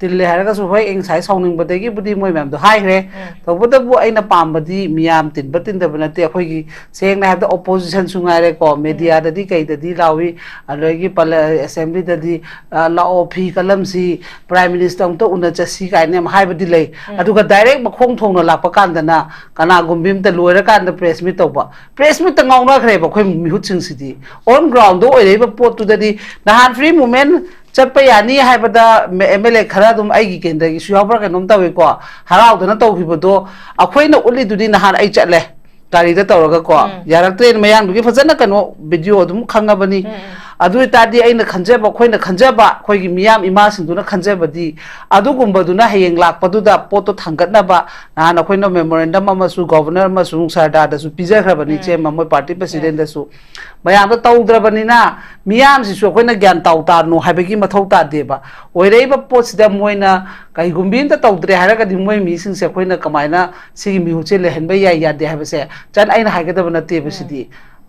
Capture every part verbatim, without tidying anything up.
ꯇꯤꯜꯂꯦ ꯍꯥꯏꯔꯒꯁꯨ, ꯍꯣꯏ, ꯑꯩ ꯉꯁꯥꯏ ꯁꯥꯎꯅꯤꯡꯕꯗꯒꯤꯕꯨꯗꯤ ꯃꯣꯏ ꯃꯌꯥꯝꯗꯣ ꯍꯥꯏꯈ꯭ꯔꯦ꯫ ꯎꯝ꯫ ꯇꯧꯕꯇꯕꯨ ꯑꯩꯅ ꯄꯥꯝꯕꯗꯤ ꯃꯤꯌꯥꯝ ꯇꯤꯟꯕ ꯇꯤꯟꯗꯕ ꯅꯠꯇꯦ꯫ ꯑꯩꯈꯣꯏꯒꯤ ꯁꯦꯡꯅ ꯍꯥꯏꯕꯗ oppositionꯁꯨ ꯉꯥꯏꯔꯦꯀꯣ, mediaꯗꯗꯤ ꯀꯩꯗꯗꯤ ꯂꯥꯎꯏ, ꯑꯗꯒꯤ ꯄꯥꯔꯂ-, assemblyꯗꯗꯤ, ꯑ, "ꯂꯥꯛꯑꯣ, ꯐꯤ ꯀꯜꯂꯝꯁꯤ, Prime Minister ꯑꯃꯨꯛꯇ ꯎꯅ ꯆꯠꯁꯤ" ꯀꯥꯏꯅ ꯌꯥꯝ ꯍꯥꯏꯕꯗꯤ ꯂꯩ꯫ ꯎꯝ꯫ ꯑꯗꯨꯒ direct ꯃꯈꯣꯡ ꯊꯣꯡꯅ ꯂꯥꯛꯄ ꯀꯥꯟꯗꯅ ꯀꯅꯥꯒꯨꯝꯕꯤ ꯑꯃꯇ ꯂꯣꯏꯔꯀꯥꯟꯗ press meet ꯇꯧꯕ꯫ Press meetꯇ ꯉꯥꯎꯅꯈ꯭ꯔꯦꯕ ꯑꯩꯈꯣꯏ ꯃꯤꯍꯨꯠꯁꯤꯡꯁꯤꯗꯤ꯫ On groundꯗ ꯑꯣꯏꯔꯛꯏꯕ ꯄꯣꯠꯇꯨꯗꯗꯤ ꯅꯍꯥꯟ free movement ꯆꯠꯄ ꯌꯥꯅꯤ ꯍꯥꯏꯕꯗ MLA ꯈꯔ ꯑꯗꯨꯝ ꯑꯩꯒꯤ ꯀꯦꯟꯗ꯭ꯔꯒꯤꯁꯨ ꯌꯥꯎꯕ꯭ꯔꯥ ꯀꯩꯅꯣꯝ ꯇꯧꯏꯀꯣ, ꯍꯔꯥꯎꯗꯅ ꯇꯧꯈꯤꯕꯗꯣ꯫ ꯑꯩꯈꯣꯏꯅ ꯎꯠꯂꯤꯗꯨꯗꯤ ꯅꯍꯥꯟ ꯑꯩ ꯆꯠꯂꯦ ꯒꯥꯔꯤꯗ ꯇꯧꯔꯒꯀꯣ, ꯎꯝ꯫ ꯌꯥꯔꯛꯇ꯭ꯔꯦꯅ ꯃꯌꯥꯡꯗꯨꯒꯤ ꯐꯖꯅ ꯀꯩꯅꯣ video ꯑꯗꯨꯝ ꯈꯪꯉꯕꯅꯤ꯫ ꯎꯝ, ꯎꯝ꯫ ꯑꯗꯨ ꯑꯣꯏꯇꯥꯔꯗꯤ ꯑꯩꯅ ꯈꯟꯖꯕ, ꯑꯩꯈꯣꯏꯅ ꯈꯟꯖꯕ, ꯑꯩꯈꯣꯏꯒꯤ ꯃꯤꯌꯥꯝ ꯏꯃꯥꯁꯤꯡꯗꯨꯅ ꯈꯟꯖꯕꯗꯤ ꯑꯗꯨꯒꯨꯝꯕꯗꯨꯅ ꯍꯌꯦꯡ ꯂꯥꯛꯄꯗꯨꯗ ꯄꯣꯠꯇꯣ ꯊꯥꯡꯒꯠꯅꯕ ꯅꯍꯥꯟ ꯑꯩꯈꯣꯏꯅ memorandum ꯑꯃꯁꯨ Governor ꯑꯃꯁꯨꯡ ꯁꯔꯗꯥꯔꯗꯁꯨ ꯄꯤꯖꯈ꯭ꯔꯕꯅꯤ, ꯎꯝ꯫ ꯏꯆꯦꯃ, ꯃꯣꯏ party presidentꯗꯁꯨ꯫ ꯃꯌꯥꯝꯗꯣ ꯇꯧꯗ꯭ꯔꯕꯅꯤꯅ ꯃꯤꯌꯥꯝꯁꯤꯁꯨ ꯑꯩꯈꯣꯏꯅ ꯒ꯭ꯌꯥꯟ ꯇꯥꯎ ꯇꯥꯔꯅꯨ ꯍꯥꯏꯕꯒꯤ ꯃꯊꯧ ꯇꯥꯗꯦꯕ꯫ ꯑꯣꯏꯔꯛꯏꯕ ꯄꯣꯠꯁꯤꯗ ꯃꯣꯏꯅ ꯀꯩꯒꯨꯝꯕꯤ ꯑꯝꯇ ꯇꯧꯗ꯭ꯔꯦ ꯍꯥꯏꯔꯒꯗꯤ ꯃꯣꯏ ꯃꯤꯁꯤꯡꯁꯦ ꯑꯩꯈꯣꯏꯅ ꯀꯃꯥꯏꯅ ꯁꯤꯒꯤ ꯃꯤꯍꯨꯠꯁꯦ ꯂꯩꯍꯟꯕ ꯌꯥꯏ ꯌꯥꯗꯦ ꯍꯥꯏꯕꯁꯦ ꯆꯟ ꯑꯩꯅ ꯍꯥꯏꯒꯗꯕ ꯅꯠꯇꯦꯕ꯫ ꯎꯝ꯫ ꯁꯤꯗꯤ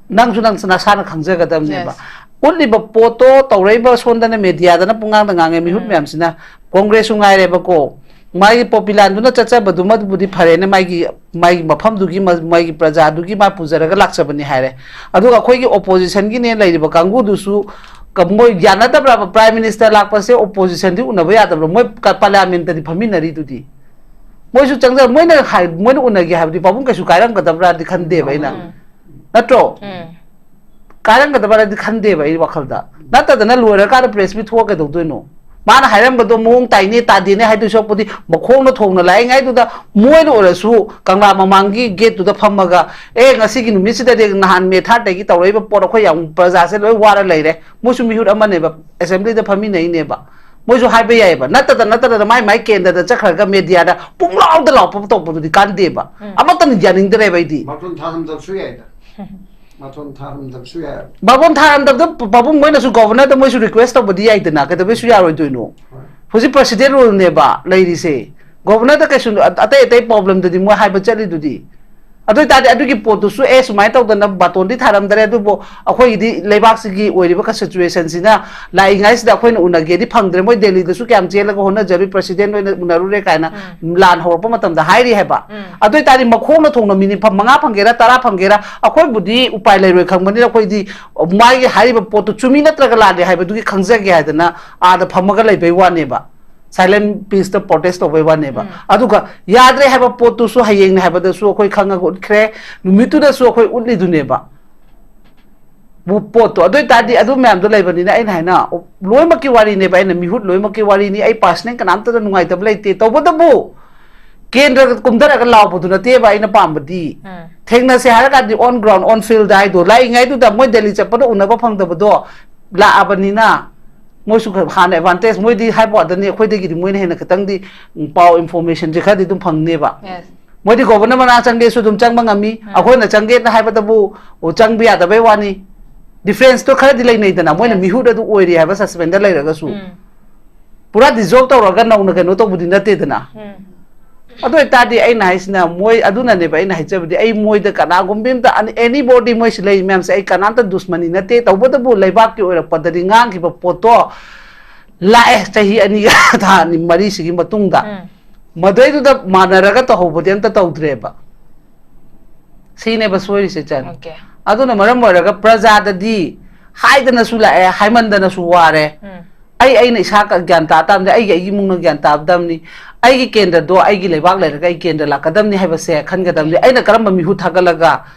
ꯅꯪꯁꯨ ꯅꯪꯁꯨ ꯅꯁꯥꯅ ꯈꯪꯖꯒꯗꯕꯅꯦꯕ꯫ Yes꯫ ꯎꯠꯂꯤꯕ ꯄꯣꯠꯇꯣ ꯇꯧꯔꯛꯏꯕ ꯁꯣꯝꯗꯅ mediaꯗꯅ ꯄꯨꯡꯉꯥꯡꯗ ꯉꯥꯡꯉꯦ, ꯃꯤꯍꯨꯠ ꯎꯝ꯫ ꯃꯌꯥꯝꯁꯤꯅ꯫ Congressꯁꯨ ꯉꯥꯏꯔꯦꯕꯀꯣ, ꯃꯥꯒꯤ ꯄꯣꯄꯤꯂꯥꯟꯗꯨꯅ ꯆꯠꯆꯕꯗꯨꯃꯕꯨꯗꯤ ꯐꯔꯦꯅꯦ, ꯃꯥꯒꯤ, ꯃꯥꯒꯤ ꯃꯐꯝꯗꯨꯒꯤ, ꯃꯥꯒꯤ ꯄ꯭ꯔꯖꯥꯗꯨꯒꯤ ꯃꯥ ꯄꯨꯖꯔꯒ ꯂꯥꯛꯆꯕꯅꯤ ꯍꯥꯏꯔꯦ꯫ ꯑꯗꯨꯒ ꯑꯩꯈꯣꯏꯒꯤ oppositionꯒꯤꯅꯦ ꯂꯩꯔꯤꯕ ꯀꯥꯡꯕꯨꯗꯨꯁꯨ ꯀ-, ꯃꯣꯏ ꯌꯥꯅꯗꯕ꯭ꯔꯕ? Prime Minister ꯂꯥꯛꯄꯁꯦ oppositionꯗꯤ ꯎꯅꯕ ꯌꯥꯗꯕ꯭ꯔꯣ? ꯃꯣꯏ ꯀ-, parliamentꯇꯗꯤ ꯐꯝꯃꯤꯟꯅꯔꯤꯗꯨꯗꯤ꯫ ꯃꯣꯏꯁꯨ ꯆꯪꯖ-, ꯃꯣꯏꯅ ꯍꯥꯏ-, ꯃꯣꯏꯅ ꯎꯅꯒꯦ ꯍꯥꯏꯕꯗꯤ ꯄꯥꯕꯨꯡ ꯀꯩꯁꯨ ꯀꯥꯏꯔꯝꯒꯗꯕ꯭ꯔꯥꯗꯤ ꯈꯟꯗꯦꯕ ꯑꯩꯅ꯫ ꯎꯝ꯫ ꯅꯠꯇ꯭ꯔꯣ? ꯎꯝ꯫ ꯀꯥꯏꯔꯝꯒꯗꯕ꯭ꯔꯥꯗꯤ ꯈꯟꯗꯦꯕ ꯑꯩ ꯋꯥꯈꯜꯗ꯫ ꯅꯠꯇꯗꯅ ꯂꯣꯏꯔꯀꯥꯟꯗ press meet ꯊꯣꯛꯑ ꯀꯩꯗꯧꯗꯣꯏꯅꯣ? ꯃꯥꯅ ꯍꯥꯏꯔꯝꯕꯗꯣ ꯃꯑꯣꯡ ꯇꯥꯏꯅꯦ ꯇꯥꯗꯦꯅꯦ ꯍꯥꯏꯗꯣꯏ ꯁꯔꯨꯛꯄꯨꯗꯤ ꯃꯈꯣꯡꯅ ꯊꯣꯡꯅ ꯂꯥꯛꯏꯉꯩꯗꯨꯗ ꯃꯣꯏꯅ ꯑꯣꯏꯔꯁꯨ ꯀꯪꯂꯥ ꯃꯃꯥꯡꯒꯤ gateꯇꯨꯗ ꯐꯝꯃꯒ, "ꯑꯦ, ꯉꯁꯤꯒꯤ ꯅꯨꯃꯤꯠꯁꯤꯗꯗꯤ ꯅꯍꯥꯟ May thirdꯇꯒꯤ ꯇꯧꯔꯛꯏꯕ ꯄꯣꯠ ꯑꯩꯈꯣꯏ ꯌꯥꯝ ꯄ꯭ꯔꯖꯥꯁꯦ ꯂꯣꯏ ꯋꯥꯔ ꯂꯩꯔꯦ, ꯃꯣꯏꯁꯨ ꯃꯤꯍꯨꯠ ꯑꯃꯅꯦꯕ, assemblyꯗ ꯐꯝꯃꯤꯟꯅꯩꯅꯦꯕ", ꯃꯣꯏꯁꯨ ꯍꯥꯏꯕ ꯌꯥꯏꯑꯕ꯫ ꯅꯠꯇꯗ ꯅꯠꯇꯗꯅ ꯃꯥꯏ ꯃꯥꯏ ꯀꯦꯟꯗ꯭ꯔꯗ ꯆꯠꯈ꯭ꯔꯒ mediaꯗ ꯄꯨꯡꯂꯥꯎꯗ ꯂꯥꯎꯄ ꯇꯧꯕꯗꯨꯗꯤ ꯀꯥꯟꯗꯦꯕ꯫ ꯎꯝ꯫ ꯑꯃꯠꯇꯅ ꯌꯥꯅꯤꯡꯗ꯭ꯔꯦꯕ ꯑꯩꯗꯤ꯫ ꯃꯇꯣꯟ ꯊꯥꯔꯝꯗꯕꯁꯨ ꯌꯥꯏꯗ꯫ ꯃꯇꯣꯟ ꯊꯥꯔꯝꯗꯕꯁꯨ ꯌꯥꯏ꯫ ꯃꯇꯣꯟ ꯊꯥꯔꯝꯗꯕꯗꯣ ꯄꯥꯕꯨꯡ ꯃꯣꯏꯅꯁꯨ governorꯗ ꯃꯣꯏꯁꯨ request ꯇꯧꯕꯗꯤ ꯌꯥꯏꯗꯅ, ꯀꯩꯗꯧꯕꯩꯁꯨ ꯌꯥꯔꯣꯏꯗꯣꯏꯅꯣ? ꯍꯣꯏ꯫ ꯍꯧꯖꯤꯛ president ruleꯅꯦꯕ ꯂꯩꯔꯤꯁꯦ꯫ Governorꯗ ꯀꯩꯁꯨ ꯑꯇꯩ ꯑꯇꯩ problemꯗꯗꯤ ꯃꯣꯏ ꯍꯥꯏꯕ ꯆꯠꯂꯤꯗꯨꯗꯤ꯫ ꯑꯗꯨ ꯑꯣꯏꯇꯥꯔꯗꯤ ꯑꯗꯨꯒꯤ ꯄꯣꯠꯇꯨꯁꯨ ꯑꯦ ꯁꯨꯃꯥꯏꯅ ꯇꯧꯗꯅ ꯕꯥꯇꯣꯟꯗꯤ ꯊꯥꯔꯝꯗꯔꯦ, ꯑꯗꯨꯕꯨ ꯑꯩꯈꯣꯏꯒꯤꯗꯤ ꯂꯩꯕꯥꯛꯁꯤꯒꯤ ꯑꯣꯏꯔꯤꯕ ꯀꯟꯁꯇꯤꯇ꯭ꯌꯨꯑꯦꯁꯟꯁꯤꯅ ꯂꯥꯛꯏꯉꯩꯁꯤꯗ ꯑꯩꯈꯣꯏꯅ ꯎꯅꯒꯦꯗꯤ ꯐꯪꯗ꯭ꯔꯦ꯫ ꯃꯣꯏ ꯗꯦꯜꯂꯤꯗꯁꯨ ꯀꯌꯥꯝ ꯆꯦꯜꯂꯒ ꯍꯣꯠꯅꯖꯔꯨꯏ, ꯄ꯭ꯔꯁꯤꯗꯦꯟ ꯑꯣꯏꯅ ꯎꯅꯔꯨꯔꯦ ꯀꯥꯏꯅ ꯎꯝ꯫ ꯂꯥꯟ ꯍꯧꯔꯛꯄ ꯃꯇꯝꯗ ꯍꯥꯏꯔꯤ ꯍꯥꯏꯕ꯫ ꯎꯝ꯫ ꯑꯗꯨ ꯑꯣꯏꯇꯥꯔꯗꯤ ꯃꯈꯣꯡꯅ ꯊꯣꯡꯅ ꯃꯤꯅꯤꯠ ꯐ-, ꯃꯉꯥ ꯐꯪꯒꯦꯔꯥ, ꯇꯔꯥ ꯐꯪꯒꯦꯔꯥ, ꯑꯩꯈꯣꯏꯕꯨꯗꯤ ꯎꯄꯥꯏ ꯂꯩꯔꯣꯏ ꯈꯪꯕꯅꯤꯅ ꯑꯩꯈꯣꯏꯗꯤ ꯃꯥꯒꯤ ꯍꯥꯏꯔꯤꯕ ꯄꯣꯠꯇꯨ ꯆꯨꯝꯃꯤ ꯅꯠꯇ꯭ꯔꯒ ꯂꯥꯜꯂꯤ ꯍꯥꯏꯕꯗꯨꯒꯤ ꯈꯪꯖꯒꯦ ꯍꯥꯏꯗꯅ ꯑꯥꯗ ꯐꯝꯃꯒ ꯂꯩꯕꯩ ꯋꯥꯅꯦꯕ꯫ ꯁꯥꯏꯂꯦꯟ ꯄ꯭ꯔꯣꯇꯦꯁ ꯇꯧꯕꯩ ꯋꯥꯅꯦꯕ꯫ ꯎꯝ꯫ ꯑꯗꯨꯒ ꯌꯥꯗ꯭ꯔꯦ ꯍꯥꯏꯕ ꯄꯣꯠꯇꯨꯁꯨ ꯍꯌꯦꯡꯅꯦ ꯍꯥꯏꯕꯗꯁꯨ ꯑꯩꯈꯣꯏ ꯈꯪꯉꯒ ꯎꯠꯈ꯭ꯔꯦ, ꯅꯨꯃꯤꯠꯇꯨꯗꯁꯨ ꯑꯩꯈꯣꯏ ꯎꯠꯂꯤꯗꯨꯅꯦꯕ꯫ ꯄꯣꯠꯇꯣ꯫ ꯑꯗꯨ ꯑꯣꯏꯇꯥꯔꯗꯤ ꯑꯗꯨ ꯃꯌꯥꯝꯗꯣ ꯂꯩꯕꯅꯤꯅ ꯑꯩꯅ ꯍꯥꯏꯅ ꯂꯣꯏꯅꯃꯛꯀꯤ ꯋꯥꯔꯤꯅꯦꯕ, ꯑꯩꯅ ꯃꯤꯍꯨꯠ ꯂꯣꯏꯅꯃꯛꯀꯤ ꯋꯥꯔꯤꯅꯤ, ꯑꯩ ꯄꯥꯔꯁꯅꯦꯜ ꯀꯅꯥꯝꯇꯗ ꯅꯨꯡꯉꯥꯏꯇꯕ ꯂꯩꯇꯦ꯫ ꯇꯧꯕꯇꯕꯨ ꯀꯦꯟꯗ꯭ꯔ ꯀꯨꯝꯊꯔꯒ ꯂꯥꯎꯕꯗꯨ ꯅꯠꯇꯦꯕ ꯑꯩꯅ ꯄꯥꯝꯕꯗꯤ꯫ ꯎꯝ꯫ ꯊꯦꯡꯅꯁꯦ ꯍꯥꯏꯔꯀꯥꯟꯗꯤ on ground, on field ꯍꯥꯏꯗꯣ ꯂꯥꯛꯏꯉꯩꯗꯨꯗ ꯃꯣꯏ ꯗꯦꯜꯂꯤ ꯆꯠꯄꯗ ꯎꯅꯕ ꯐꯪꯗꯕꯗꯣ ꯂꯥꯛꯑꯕꯅꯤꯅ ꯃꯣꯏꯁꯨ ꯈꯔ ꯍꯥꯟꯅ ꯑꯦꯗꯚꯥꯟꯇꯦꯖ, ꯃꯣꯏꯗꯤ ꯍꯥꯏꯕ ꯋꯥꯗꯅꯤ, ꯑꯩꯈꯣꯏꯗꯒꯤꯗꯤ ꯃꯣꯏꯅ ꯍꯦꯟꯅ ꯈꯤꯇꯪꯗꯤ, ꯎꯝ, ꯄꯥꯎ ꯏꯟꯐꯣꯔꯃꯦꯁꯟꯁꯦ ꯈꯔꯗꯤ ꯑꯗꯨꯝ ꯐꯪꯅꯦꯕ꯫ Yes꯫ ꯃꯣꯏꯗꯤ ꯒꯣꯕꯔꯅꯔ ꯃꯅꯥꯛ ꯆꯪꯒꯦꯁꯨ ꯑꯗꯨꯝ ꯆꯪꯕ ꯉꯝꯃꯤ, ꯎꯝ꯫ ꯑꯩꯈꯣꯏꯅ ꯆꯪꯒꯦꯅ ꯍꯥꯏꯕꯗꯕꯨ, ꯑꯣ, ꯆꯪꯕ ꯌꯥꯗꯕꯩ ꯋꯥꯅꯤ꯫ ꯗꯤꯐ꯭ꯔꯦꯟꯁꯇꯣ ꯈꯔꯗꯤ ꯂꯩꯅꯩꯗꯅ, ꯃꯣꯏꯅ Yes꯫ ꯃꯤꯍꯨꯠ ꯑꯗꯨ ꯑꯣꯏꯔꯤ ꯍꯥꯏꯕ ꯁꯁꯄꯦꯟꯗ ꯂꯩꯔꯒꯁꯨ꯫ ꯎꯝ꯫ ꯄꯨꯔꯥ ꯗꯤꯖꯣꯜꯕ ꯇꯧꯔꯒ ꯅꯧꯅ ꯀꯩꯅꯣ ꯇꯧꯕꯗꯤ ꯅꯠꯇꯦꯗꯅ꯫ ꯎꯝ꯫ ꯑꯗꯨ ꯑꯣꯏꯇꯥꯔꯗꯤ ꯑꯩꯅ ꯍꯥꯏꯁꯤꯅ ꯃꯣꯏ, ꯑꯗꯨꯅꯅꯦꯕ ꯑꯩꯅ ꯍꯥꯏꯖꯕꯗꯤ, ꯑꯩ ꯃꯣꯏꯗ ꯀꯅꯥꯒꯨꯝꯕꯤ ꯑꯝꯇ, ꯑꯦꯅꯤꯕꯣꯗꯤ, ꯃꯣꯏ ꯁꯤ ꯂꯩꯔꯤ ꯃꯌꯥꯝꯁꯦ ꯑꯩ ꯀꯅꯥꯝꯇ ꯗꯨꯁꯃꯅꯤ ꯅꯠꯇꯦ꯫ ꯇꯧꯕꯇꯕꯨ ꯂꯩꯕꯥꯛꯀꯤ ꯑꯣꯏꯔꯛꯄꯗꯗꯤ ꯉꯥꯡꯈꯤꯕ ꯄꯣꯠꯇꯣ ꯂꯥꯛꯑꯦ ꯆꯍꯤ ꯑꯅꯤꯒ ꯊꯥ ꯑꯅꯤ ꯃꯔꯤꯁꯤꯒꯤ ꯃꯇꯨꯡꯗ꯫ ꯎꯝ꯫ ꯃꯗꯩꯗꯨꯗ ꯃꯥꯟꯅꯔꯒ ꯇꯧꯍꯧꯕꯗꯤ ꯑꯝꯇ ꯇꯧꯗ꯭ꯔꯦꯕ꯫ ꯁꯤꯅꯦꯕ ꯁꯣꯏꯔꯤꯁꯦ, ꯆꯟ꯫ Okay꯫ ꯑꯗꯨꯅ ꯃꯔꯝ ꯑꯣꯏꯔꯒ ꯄ꯭ꯔꯖꯥꯗꯗꯤ ꯍꯥꯏꯗꯅꯁꯨ ꯂꯥꯛꯑꯦ, ꯍꯥꯏꯃꯟꯗꯅꯁꯨ ꯋꯥꯔꯦ꯫ ꯎꯝ꯫ ꯑꯩ, ꯑꯩꯅ ꯏꯁꯥ ꯒ꯭ꯌꯥꯟ ꯇꯥ ꯇꯥꯕꯅꯤ, ꯑꯩꯒꯤ, ꯑꯩꯒꯤ ꯏꯃꯨꯡꯅ ꯒ꯭ꯌꯥꯟ ꯇꯥꯕꯗꯝꯅꯤ, ꯑꯩꯒꯤ ꯀꯦꯟꯗ꯭ꯔꯗꯣ ꯑꯩꯒꯤ ꯂꯩꯕꯥꯛ ꯂꯩꯔꯒ ꯑꯩ ꯀꯦꯟꯗ꯭ꯔ ꯂꯥꯛꯀꯗꯕꯅꯤ ꯍꯥꯏꯕꯁꯦ ꯈꯟꯒꯗꯕꯅꯤ꯫ ꯎꯝ꯫ ꯑꯩꯅ ꯀꯔꯝꯕ ꯃꯤꯍꯨꯠ ꯊꯥꯒꯠꯂꯒ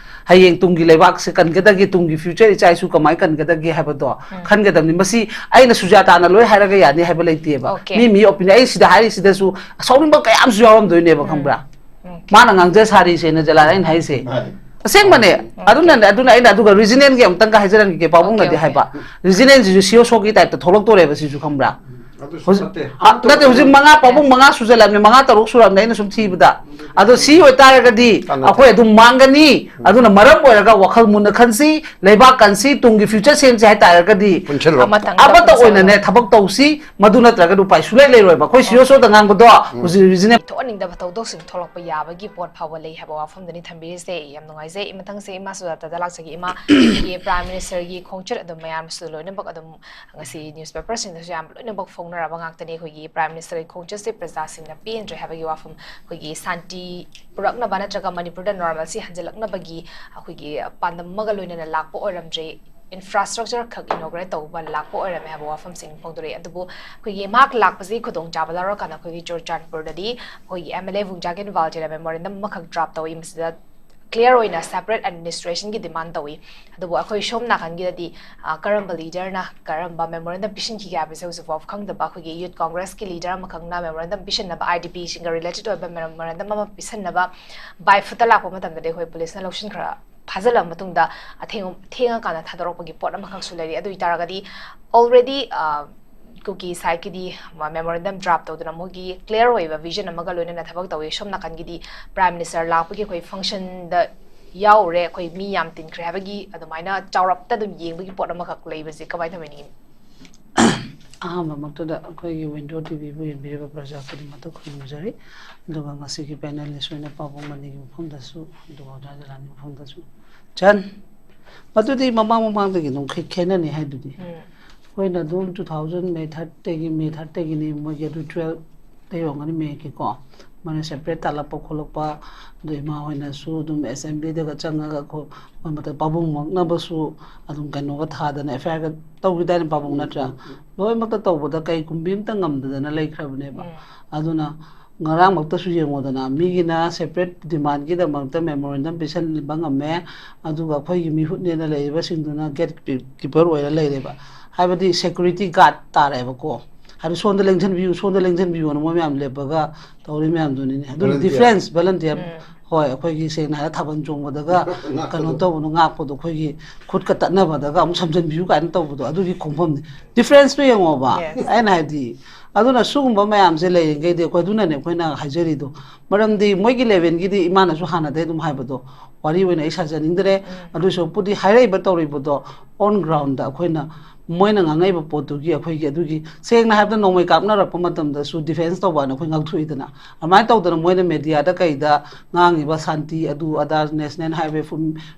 ꯍꯌꯦꯡ ꯇꯨꯡꯒꯤ ꯂꯩꯕꯥꯛꯁꯦ ꯀꯟꯒꯗꯒꯦ, ꯇꯨꯡꯒꯤ ꯐ꯭ꯌꯨꯆꯔ ꯏꯆꯥ ꯏꯁꯨ ꯀꯃꯥꯏꯅ ꯀꯟꯒꯗꯒꯦ ꯍꯥꯏꯕꯗꯣ ꯎꯝ꯫ ꯈꯟꯒꯗꯕꯅꯤ꯫ ꯃꯁꯤ ꯑꯩꯅ ꯁꯨꯖꯥꯇꯥꯅ ꯂꯣꯏ ꯍꯥꯏꯔꯒ ꯌꯥꯅꯤ ꯍꯥꯏꯕ ꯂꯩꯇꯦꯕ꯫ Okay꯫ ꯃꯤ, ꯃꯤ ꯑꯣꯄꯤꯅꯤꯌꯟ, ꯑꯩ ꯁꯤꯗ ꯍꯥꯏꯔꯤꯁꯤꯗꯁꯨ ꯁꯥꯎꯅꯤꯡꯕ ꯀꯌꯥ ꯑꯃꯁꯨ ꯌꯥꯎꯔꯝꯗꯣꯏꯅꯦꯕ, ꯎꯝ꯫ ꯈꯪꯕ꯭ꯔꯥ? Okay꯫ ꯃꯥꯅ ꯉꯥꯡꯖ ꯁꯥꯔꯤꯁꯦꯅ ꯖꯂꯥꯟ ꯑꯩꯅ ꯍꯥꯏꯁꯦ꯫ ꯃꯥꯅꯤ꯫ ꯑꯁꯦꯡꯕꯅꯦ꯫ Okay꯫ ꯑꯗꯨꯅꯅꯦ, ꯑꯗꯨꯅ ꯑꯩꯅ ꯑꯗꯨꯒ ꯔꯤꯖꯅꯦꯜꯒꯤ ꯑꯃꯨꯛꯇꯪꯒ ꯍꯥꯏꯖꯔꯝꯒꯦ, ꯄꯥꯕꯨꯡꯅꯗꯤ Okay, okay꯫ ꯍꯥꯏꯕ꯫ ꯔꯤꯖꯅꯦꯜꯁꯤꯁꯨ ꯁꯤ ꯑꯣ ꯁꯣꯒꯤ ꯇꯥꯏꯞꯇ ꯊꯣꯛꯂꯛꯇꯣꯔꯦꯕ ꯁꯤꯁꯨ, ꯈꯪꯕ꯭ꯔꯥ? ꯍꯧꯖꯤꯛ ꯅꯠꯇꯦ, ꯍꯧꯖꯤꯛ ꯃꯉꯥ, ꯄꯥꯕꯨꯡ ꯃꯉꯥ ꯁꯨꯖꯜꯂꯛꯑꯕꯅꯦ, ꯃꯉꯥ ꯇꯔꯨꯛ ꯁꯨꯔꯛꯑꯕꯅꯦ ꯑꯩꯅ ꯁꯨꯝ ꯊꯤꯕꯗ꯫ ꯑꯗꯣ ꯁꯤ ꯑꯣꯏꯇꯥꯔꯒꯗꯤ ꯑꯩꯈꯣꯏ ꯑꯗꯨꯝ ꯃꯥꯡꯒꯅꯤ꯫ ꯑꯗꯨꯅ ꯃꯔꯝ ꯑꯣꯏꯔꯒ ꯋꯥꯈꯜ ꯃꯨꯟꯅ ꯈꯟꯁꯤ, ꯂꯩꯕꯥꯛ ꯀꯟꯁꯤ, ꯇꯨꯡꯒꯤ future ꯁꯦꯝꯁꯤ ꯍꯥꯏꯇꯥꯔꯒꯗꯤ ꯑꯃꯇꯪꯗ ꯑꯃꯠꯇ ꯑꯣꯏꯅꯅꯦ ꯊꯕꯛ ꯇꯧꯁꯤ꯫ ꯃꯗꯨ ꯅꯠꯇ꯭ꯔꯒꯗꯤ ꯎꯄꯥꯏ ꯁꯨꯡꯂꯩ ꯂꯩꯔꯣꯏꯕ꯫ ꯑꯩꯈꯣꯏ ꯁꯤꯑꯣ ꯁꯣꯗ ꯉꯥꯡꯕꯗꯣ ꯍꯧꯖꯤꯛ reasonable ꯊꯣꯛꯍꯟꯅꯤꯡꯗꯕ ꯊꯧꯗꯣꯛꯁꯤꯡ ꯊꯣꯛꯂꯛꯄ ꯌꯥꯕꯒꯤ ꯄꯣꯠ ꯐꯥꯎꯕ ꯂꯩ ꯍꯥꯏꯕ ꯋꯥꯐꯝꯗꯨꯅꯤ ꯊꯝꯕꯤꯔꯤꯁꯦ꯫ ꯌꯥꯝ ꯅꯨꯡꯉꯥꯏꯖꯩ꯫ ꯃꯊꯪꯁꯦ ꯏꯃꯥ ꯁꯨꯖꯥꯇꯥꯗ ꯂꯥꯛꯆꯒꯦ꯫ ꯏꯃꯥ, ꯑꯩꯈꯣꯏꯒꯤ Prime Ministerꯒꯤ ꯈꯣꯡꯆꯠ ꯑꯗꯨꯝ ꯃꯌꯥꯝꯁꯨ ꯂꯣꯏꯅꯃꯛ ꯑꯗꯨꯝ ꯉꯁꯤ newspaperꯁꯤꯡꯗꯁꯨ ꯌꯥꯝ ꯂꯣꯏꯅꯃꯛ ꯐꯣꯡꯅꯔꯕ ꯉꯥꯛꯇꯅꯤ꯫ ꯑꯩꯈꯣꯏꯒꯤ Prime Ministerꯒꯤ ꯈꯣꯡꯆꯠꯁꯦ ꯄ꯭ꯔꯖꯥꯁꯤꯡꯅ ꯄꯦꯟꯗ꯭ꯔꯦ ꯍꯥꯏꯕꯒꯤ ꯋꯥꯐꯝ, ꯑꯩꯈꯣꯏꯒꯤ ꯁꯥꯟꯇꯤ ꯄꯨꯔꯛꯅꯕ ꯅꯠꯇ꯭ꯔꯒ ꯃꯅꯤꯄꯨꯔꯗ normalcy ꯍꯟꯖꯤꯜꯂꯛꯅꯕꯒꯤ ꯑꯩꯈꯣꯏꯒꯤ ꯄꯥꯟꯗꯝ ꯑꯃꯒ ꯂꯣꯏꯅꯅ ꯂꯥꯛꯄ ꯑꯣꯏꯔꯝꯗ꯭ꯔꯦ꯫ Infrastructure ꯈꯛ inaugurate ꯇꯧꯕ ꯂꯥꯛꯄ ꯑꯣꯏꯔꯝꯃꯦ ꯍꯥꯏꯕ ꯋꯥꯐꯝꯁꯤꯡ ꯐꯣꯡꯗꯣꯔꯛꯑꯦ꯫ ꯑꯗꯨꯕꯨ ꯑꯩꯈꯣꯏꯒꯤ ꯃꯍꯥꯛ ꯂꯥꯛꯄꯁꯤ ꯈꯨꯗꯣꯡꯆꯥꯕ ꯂꯧꯔꯀꯥꯟꯗ ꯑꯩꯈꯣꯏꯒꯤ ꯆꯨꯔꯆꯥꯟꯄꯨꯔꯗꯗꯤ ꯑꯩꯈꯣꯏꯒꯤ MLA ꯕꯨꯡꯖꯥꯒꯤꯟ ꯋꯥꯜꯇꯦꯅ memorandum ꯑꯃꯈꯛ draft ꯇꯧꯏ꯫ ꯃꯁꯤꯗ clear ꯑꯣꯏꯅ separate administrationꯒꯤ demand ꯇꯧꯏ꯫ ꯑꯗꯨꯕꯨ ꯑꯩꯈꯣꯏ ꯁꯣꯝ ꯅꯥꯀꯟꯒꯤꯗꯗꯤ, ꯑ, ꯀꯔꯝꯕ leaderꯅ ꯀꯔꯝꯕ memorandum ꯄꯤꯁꯤꯟꯈꯤꯒꯦ ꯍꯥꯏꯕꯁꯦ ꯍꯧꯖꯤꯛꯐꯥꯎ ꯈꯪꯗꯕ꯫ ꯑꯩꯈꯣꯏꯒꯤ Youth Congressꯀꯤ leader ꯑꯃꯈꯛꯅ memorandum ꯄꯤꯁꯤꯟꯅꯕ, IDPꯁꯤꯡꯒ related ꯑꯣꯏꯕ memorandum ꯑꯃ ꯄꯤꯁꯤꯟꯅꯕ by footꯇ ꯂꯥꯛꯄ ꯃꯇꯝꯗꯗꯤ ꯑꯩꯈꯣꯏ policeꯅ ꯂꯧꯁꯤꯟꯈ꯭ꯔ ꯐꯥꯖꯤꯜꯂꯕ ꯃꯇꯨꯡꯗ ꯑꯊꯦꯡ-, ꯊꯦꯡꯉꯀꯥꯟꯗ ꯊꯥꯗꯣꯔꯛꯄꯒꯤ ꯄꯣꯠ ꯑꯃꯈꯛꯁꯨ ꯂꯩꯔꯤ꯫ ꯑꯗꯨ ꯑꯣꯏꯇꯥꯔꯒꯗꯤ already, ꯑ, ꯀꯨꯀꯤ sideꯀꯤꯗꯤ memorandum draft ꯇꯧꯗꯨꯅ ꯃꯣꯏꯒꯤ clear ꯑꯣꯏꯕ vision ꯑꯃꯒ ꯂꯣꯏꯅꯅ ꯊꯕꯛ ꯇꯧꯏ꯫ ꯁꯣꯝ ꯅꯥꯀꯟꯒꯤꯗꯤ Prime Minister ꯂꯥꯛꯄꯒꯤ ꯑꯩꯈꯣꯏ functionꯗ ꯌꯥꯎꯔꯦ, ꯑꯩꯈꯣꯏ ꯃꯤ ꯌꯥꯝ ꯇꯤꯟꯈ꯭ꯔꯦ ꯍꯥꯏꯕꯒꯤ ꯑꯗꯨꯃꯥꯏꯅ ꯆꯥꯎꯔꯞꯇ ꯑꯗꯨꯝ ꯌꯦꯡꯕꯒꯤ ꯄꯣꯠ ꯑꯃꯈꯛ ꯂꯩꯕꯁꯦ ꯀꯃꯥꯏꯅ ꯇꯧꯕꯤꯅꯤꯡꯉꯤ? ꯑꯍꯥꯟꯕꯃꯛꯇꯗ ꯑꯩꯈꯣꯏꯒꯤ Window TVꯕꯨ ꯌꯦꯡꯕꯤꯔꯤꯕ ꯄ꯭ꯔꯖꯥ ꯈꯨꯗꯤꯡꯃꯛꯇ ꯈꯨꯔꯨꯝꯖꯔꯤ꯫ ꯑꯗꯨꯒ ꯉꯁꯤꯒꯤ panelist ꯑꯣꯏꯅ ꯄꯥꯕꯨꯡ ꯃꯅꯤꯒꯤ ꯃꯐꯝꯗꯁꯨ, ꯑꯗꯨꯒ ꯑꯣꯖꯥ ꯖꯂꯥꯟꯒꯤ ꯃꯐꯝꯗꯁꯨ ꯆꯟ꯫ ꯃꯗꯨꯗꯤ ꯃꯃꯥꯡ ꯃꯃꯥꯡꯗꯒꯤ ꯑꯗꯨꯝ ꯈꯦ-, ꯈꯦꯠꯅꯅꯤ ꯍꯥꯏꯗꯨꯗꯤ꯫ ꯑꯩꯈꯣꯏꯅ ꯑꯗꯨꯝ two thousand May thirtꯗꯒꯤ, May third ꯇꯒꯤꯅꯤ ꯃꯣꯏꯒꯤ ꯑꯗꯨ twelve ꯇꯩ ꯑꯣꯏꯔꯝꯒꯅꯤ ꯃꯦꯒꯤꯀꯣ꯫ ꯃꯣꯏꯅ separate ꯇꯥꯜꯂꯛꯄ ꯈꯣꯠꯂꯛꯄ, ꯑꯗꯨ ꯏꯃꯥ ꯍꯣꯏꯅꯁꯨ ꯑꯗꯨꯝ assemblyꯗꯒ ꯆꯪꯉꯒ ꯈꯣ-, ꯃꯣꯏ ꯃꯇꯝ ꯄꯥꯕꯨꯡ ꯃꯛꯅꯕꯁꯨ ꯑꯗꯨꯝ ꯀꯩꯅꯣꯒ ꯊꯥꯗꯅ, FIRꯒ ꯇꯧꯈꯤꯗꯥꯏꯅꯦ ꯄꯥꯕꯨꯡ, ꯎꯝ, ꯅꯠꯇ꯭ꯔꯥ? ꯎꯝ, ꯎꯝ꯫ ꯂꯣꯏꯅꯃꯛꯇ ꯇꯧꯕꯗ ꯀꯩ ꯀꯨꯝꯕꯤ ꯑꯝꯇ ꯉꯝꯗꯗꯅ ꯂꯩꯈ꯭ꯔꯕꯅꯦꯕ꯫ ꯎꯝ꯫ ꯑꯗꯨꯅ ꯉꯔꯥꯡꯃꯛꯇꯁꯨ ꯌꯦꯡꯉꯣꯗꯅ, ꯃꯤꯒꯤꯅ separate demandꯒꯤꯗꯃꯛꯇ memorandum ꯄꯤꯁꯟꯕ ꯉꯝꯃꯦ, ꯑꯗꯨꯒ ꯑꯩꯈꯣꯏꯒꯤ ꯃꯤꯍꯨꯠꯅꯦꯅ ꯂꯩꯔꯤꯕꯁꯤꯡꯗꯨꯅ gatekeeper ꯑꯣꯏꯔ ꯂꯩꯔꯦꯕ꯫ ꯍꯥꯏꯕꯗꯤ security guard ꯇꯥꯔꯦꯕꯀꯣ꯫ ꯍꯥꯏꯕꯗꯤ ꯁꯣꯝꯗ ꯂꯦꯡꯁꯟꯕꯤꯌꯨ, ꯁꯣꯝꯗ ꯂꯦꯡꯁꯟꯕꯤꯌꯨꯅ ꯃꯣꯏ ꯃꯌꯥꯝ ꯂꯦꯞꯄꯒ ꯇꯧꯔꯤ ꯃꯌꯥꯝꯗꯨꯅꯤꯅꯦ꯫ ꯑꯗꯨꯅ volunteer꯫ Difference, volunteer꯫ ꯎꯝ꯫ ꯍꯣꯏ, ꯑꯩꯈꯣꯏꯒꯤ ꯁꯦꯡꯅ ꯍꯥꯏꯔ ꯊꯥꯕꯜ ꯆꯣꯡꯕꯗꯒ ꯀꯩꯅꯣ ꯇꯧꯕꯗꯣ, ꯉꯥꯛꯄꯗꯣ, ꯑꯩꯈꯣꯏꯒꯤ ꯈꯨꯠꯀ ꯇꯠꯅꯕꯗꯒ ꯑꯃꯨꯛ ꯁꯝꯖꯟꯕꯤꯌꯨ ꯀꯥꯏꯅ ꯇꯧꯕꯗꯣ, ꯑꯗꯨꯒꯤ ꯈꯣꯡꯐꯝꯅꯤ꯫ ꯗꯤꯐ꯭ꯔꯦꯟꯁꯇꯨ ꯌꯦꯡꯉꯣꯕ꯫ ꯑꯩꯅ ꯍꯥꯏꯗꯤ, ꯑꯗꯨꯅ ꯁꯤꯒꯨꯝꯕ ꯃꯌꯥꯝꯁꯦ ꯂꯩꯔꯤꯉꯩꯗꯤ ꯑꯩꯈꯣꯏ, ꯑꯗꯨꯅꯅꯦ ꯑꯩꯈꯣꯏꯅ ꯍꯥꯏꯖꯔꯤꯗꯣ꯫ ꯃꯔꯝꯗꯤ ꯃꯣꯏꯒꯤ ꯂꯦꯚꯦꯜꯒꯤꯗꯤ ꯏꯃꯥꯅꯁꯨ ꯍꯥꯟꯅꯗꯩ ꯑꯗꯨꯝ ꯍꯥꯏꯕꯗꯣ, ꯋꯥꯔꯤ ꯑꯣꯏꯅ ꯑꯩ ꯁꯥꯖꯅꯤꯡꯗ꯭ꯔꯦ꯫ ꯑꯗꯨ ꯁꯔꯨꯛꯄꯨꯗꯤ ꯍꯥꯏꯔꯛꯏꯕ ꯇꯧꯔꯤꯕꯗꯣ on ground ꯑꯩꯈꯣꯏꯅ, ꯃꯣꯏꯅ ꯉꯥꯡꯉꯛꯏꯕ ꯄꯣꯠꯇꯨꯒꯤ, ꯑꯩꯈꯣꯏꯒꯤ ꯑꯗꯨꯒꯤ, ꯁꯦꯡꯅ ꯍꯥꯏꯕꯗ ꯅꯣꯡꯃꯩ ꯀꯥꯞꯅꯔꯛꯄ ꯃꯇꯝꯗꯁꯨ ꯗꯤꯐꯦꯟꯁ ꯇꯧꯕ ꯍꯥꯏꯅ ꯑꯩꯈꯣꯏ ꯉꯥꯡꯊꯣꯛꯏꯗꯅ꯫ ꯑꯗꯨꯃꯥꯏꯅ ꯇꯧꯗꯅ ꯃꯣꯏꯅ ꯃꯦꯗꯤꯌꯥꯗ ꯀꯩꯗ ꯉꯥꯡꯉꯤꯕ ꯁꯥꯟꯇꯤ ꯑꯗꯨ ꯑꯗꯥ, ꯅꯦꯁꯅꯦꯜ ꯍꯥꯏꯋꯦ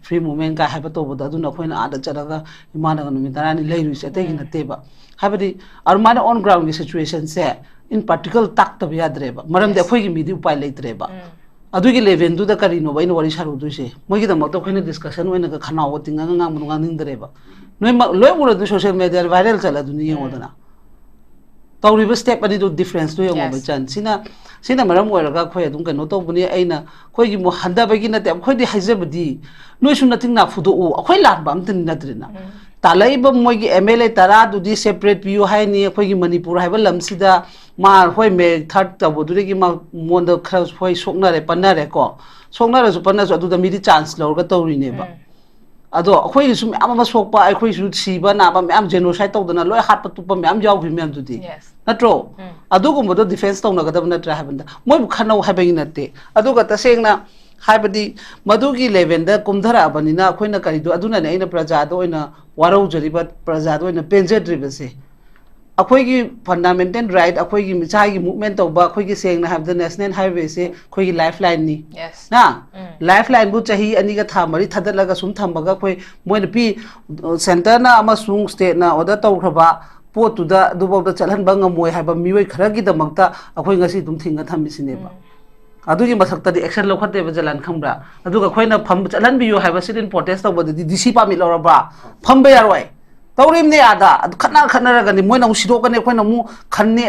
ꯐ꯭ꯔꯤ ꯃꯨꯚꯃꯦꯟ ꯀꯥꯏ ꯍꯥꯏꯕ ꯇꯧꯕꯗꯣ, ꯑꯗꯨꯅ ꯑꯩꯈꯣꯏꯅ ꯑꯥꯗ ꯆꯠꯂꯒ ꯏꯃꯥꯅꯒ ꯅꯨꯃꯤꯠ ꯇꯔꯥꯅꯤ ꯂꯩꯔꯨꯏꯁꯦ ꯑꯇꯩꯒꯤ ꯅꯠꯇꯦꯕ꯫ ꯍꯥꯏꯕꯗꯤ ꯑꯗꯨꯃꯥꯏꯅ on groundꯒꯤ situationꯁꯦ in practical ꯇꯥꯛꯇꯕ ꯌꯥꯗ꯭ꯔꯦꯕ, ꯃꯔꯝꯗꯤ ꯑꯩꯈꯣꯏꯒꯤ ꯃꯤꯗꯤ ꯎꯄꯥꯏ ꯂꯩꯇ꯭ꯔꯦꯕ꯫ ꯑꯗꯨꯒꯤ ꯂꯦꯚꯦꯜꯗꯨꯗ ꯀꯔꯤꯅꯣꯕ ꯑꯩꯅ ꯋꯥꯔꯤ ꯁꯥꯔꯨꯗꯣꯏꯁꯦ? ꯃꯣꯏꯒꯤꯗꯃꯛꯇ ꯑꯩꯈꯣꯏꯅ ꯗꯤꯁꯀꯁꯟ ꯑꯣꯏꯅꯒ ꯈꯅꯥꯎꯒ ꯇꯤꯡꯉꯒ ꯉꯥꯡꯕꯗꯣ ꯉꯥꯡꯅꯤꯡꯗ꯭ꯔꯦꯕ꯫ ꯅꯣꯏꯃꯛ ꯂꯣꯏ ꯎꯔꯗꯨ, ꯁꯣꯁꯤꯌꯦꯜ ꯃꯦꯗꯤꯌꯥꯗ ꯚꯥꯏꯔꯦꯜ ꯆꯠꯂꯗꯨꯅꯤ, ꯌꯦꯡꯉꯣꯗꯅ꯫ ꯇꯧꯔꯤꯕ ꯁ꯭ꯇꯦꯞ ꯑꯅꯤꯗꯨ ꯗꯤꯐ꯭ꯔꯦꯟꯁꯇꯨ ꯌꯦꯡꯉꯣꯕ, ꯏꯆꯟ꯫ ꯁꯤꯅ, ꯁꯤꯅ ꯃꯔꯝ ꯑꯣꯏꯔꯒ ꯑꯩꯈꯣꯏ ꯑꯗꯨꯝ ꯀꯩꯅꯣ ꯇꯧꯕꯅꯤ꯫ ꯑꯩꯅ, ꯑꯩꯈꯣꯏꯒꯤ ꯃꯨ-, ꯍꯟꯊꯕꯒꯤ ꯅꯠꯇꯦ, ꯑꯩꯈꯣꯏꯗꯤ ꯍꯥꯏꯖꯕꯗꯤ, ꯅꯣꯏꯁꯨ ꯅꯇꯤꯡ ꯅꯥ ꯐꯨꯗꯣꯛꯎ, ꯑꯩꯈꯣꯏ ꯂꯥꯟꯕ ꯑꯝꯇ ꯅꯠꯇ꯭ꯔꯦꯅ꯫ ꯇꯥꯜꯂꯛꯏꯕ ꯃꯣꯏꯒꯤ ꯑꯦꯝ ꯑꯦꯜ ꯑꯦ ꯇꯔꯥꯗꯨꯗꯤ ꯁꯦꯄꯔꯦꯠ ꯄꯤꯌꯨ ꯍꯥꯏꯅꯤ, ꯑꯩꯈꯣꯏꯒꯤ ꯃꯅꯤꯄꯨꯔ ꯍꯥꯏꯕ ꯂꯝꯁꯤꯗ꯫ ꯃꯥ ꯍꯣꯏ, ꯃꯦ ꯊꯥꯔꯠ ꯇꯧꯕꯗꯨꯗꯒꯤ ꯃꯥ, ꯃꯉꯣꯟꯗ ꯈꯔ ꯍꯣꯏ ꯁꯣꯛꯅꯔꯦ, ꯄꯟꯅꯔꯦꯀꯣ꯫ ꯁꯣꯛꯅꯔꯁꯨ ꯄꯟꯅꯔꯁꯨ ꯑꯗꯨꯗ ꯃꯤꯗꯤ ꯆꯥꯟꯁ ꯂꯧꯔꯒ ꯇꯧꯔꯤꯅꯦꯕ꯫ ꯑꯗꯣ ꯑꯩꯈꯣꯏꯒꯤꯁꯨ ꯃꯌꯥꯝ ꯑꯃ ꯁꯣꯛꯄ, ꯑꯩꯈꯣꯏꯁꯨ ꯁꯤꯕ ꯅꯥꯕ ꯃꯌꯥꯝ, ꯖꯦꯅꯣꯁꯥꯏꯠ ꯇꯧꯗꯅ ꯂꯣꯏ ꯍꯥꯠꯄ ꯇꯨꯞꯄ ꯃꯌꯥꯝ ꯌꯥꯎꯈꯤꯕ ꯃꯌꯥꯝꯗꯨꯗꯤ꯫ ꯅꯠꯇ꯭ꯔꯣ? ꯑꯗꯨꯒꯨꯝꯕꯗꯣ ꯗꯤꯐꯦꯟꯁ ꯇꯧꯅꯒꯗꯕ ꯅꯠꯇ꯭ꯔꯥ ꯍꯥꯏꯕꯅꯤꯗ꯫ ꯃꯣꯏꯕꯨ ꯈꯠꯅꯧ ꯍꯥꯏꯕꯒꯤ ꯅꯠꯇꯦ꯫ ꯑꯗꯨꯒ ꯇꯁꯦꯡꯅ ꯍꯥꯏꯕꯗꯤ ꯃꯗꯨꯒꯤ ꯂꯦꯚꯦꯜꯗ ꯀꯨꯝꯊꯔꯛꯑꯕꯅꯤꯅ ꯑꯩꯈꯣꯏꯅ ꯀꯔꯤꯗꯣ, ꯑꯗꯨꯅꯅꯦ ꯑꯩꯅ ꯄ꯭ꯔꯖꯥꯗ ꯑꯣꯏꯅ ꯋꯥꯔꯧꯖꯔꯤꯕ, ꯄ꯭ꯔꯖꯥꯗ ꯑꯣꯏꯅ ꯄꯦꯟꯖꯗ꯭ꯔꯤꯕꯁꯦ꯫ ꯑꯩꯈꯣꯏꯒꯤ ꯐꯟꯗꯥꯃꯦꯟꯇꯦꯜ ꯔꯥꯏꯠ, ꯑꯩꯈꯣꯏꯒꯤ ꯃꯆꯥꯒꯤ ꯃꯨꯚꯃꯦꯟ ꯇꯧꯕ, ꯑꯩꯈꯣꯏꯒꯤ ꯁꯦꯡꯅ ꯍꯥꯏꯕꯗ ꯅꯦꯁꯅꯦꯜ ꯍꯥꯏꯋꯦꯁꯦ ꯑꯩꯈꯣꯏꯒꯤ ꯂꯥꯏꯐ ꯂꯥꯏꯟꯅꯤ꯫ ꯅ? ꯂꯥꯏꯐ ꯂꯥꯏꯟꯕꯨ ꯆꯍꯤ ꯑꯅꯤꯒ ꯊꯥ ꯃꯔꯤ ꯊꯥꯗꯠꯂꯒ ꯁꯨꯝ ꯊꯝꯃꯒ ꯑꯩꯈꯣꯏ ꯃꯣꯏꯅ ꯄꯤ, ꯁꯦꯟꯇꯔꯅ ꯑꯃꯁꯨꯡ ꯁ꯭ꯇꯦꯠꯅ ꯑꯣꯔꯗꯔ ꯇꯧꯈ꯭ꯔꯕ ꯄꯣꯠꯇꯨꯗ ꯑꯗꯨꯐꯥꯎꯗ ꯆꯠꯍꯟꯕ ꯉꯝꯃꯣꯏ ꯍꯥꯏꯕ ꯃꯤꯑꯣꯏ ꯈꯔꯒꯤꯗꯃꯛꯇ ꯑꯩꯈꯣꯏ ꯉꯁꯤ ꯑꯗꯨꯝ ꯊꯤꯡꯉ ꯊꯝꯃꯤꯁꯤꯅꯦꯕ꯫ ꯑꯗꯨꯒꯤ ꯃꯊꯛꯇꯗꯤ ꯑꯦꯛꯁꯟ ꯂꯧꯈꯠꯇꯦꯕ, ꯖꯂꯥꯟ, ꯈꯪꯕ꯭ꯔꯥ? ꯑꯗꯨꯒ ꯑꯩꯈꯣꯏꯅ ꯐꯝ ꯆꯠꯍꯟꯕꯤꯌꯨ ꯍꯥꯏꯕ sit-in protest ꯇꯧꯕꯗꯗꯤ ꯗꯤ ꯁꯤ permit ꯂꯧꯔꯕ? ꯐꯝꯕ ꯌꯥꯔꯣꯏ꯫ ꯇꯧꯔꯤꯕꯅꯦ ꯑꯥꯗ꯫ ꯑꯗꯨ ꯈꯠꯅ ꯈꯠꯅꯔꯒꯅꯤ, ꯃꯣꯏꯅ ꯑꯃꯨꯛ ꯁꯤꯗꯣꯛꯀꯅꯤ, ꯑꯩꯈꯣꯏꯅ ꯑꯃꯨꯛ ꯈꯟꯅꯤ꯫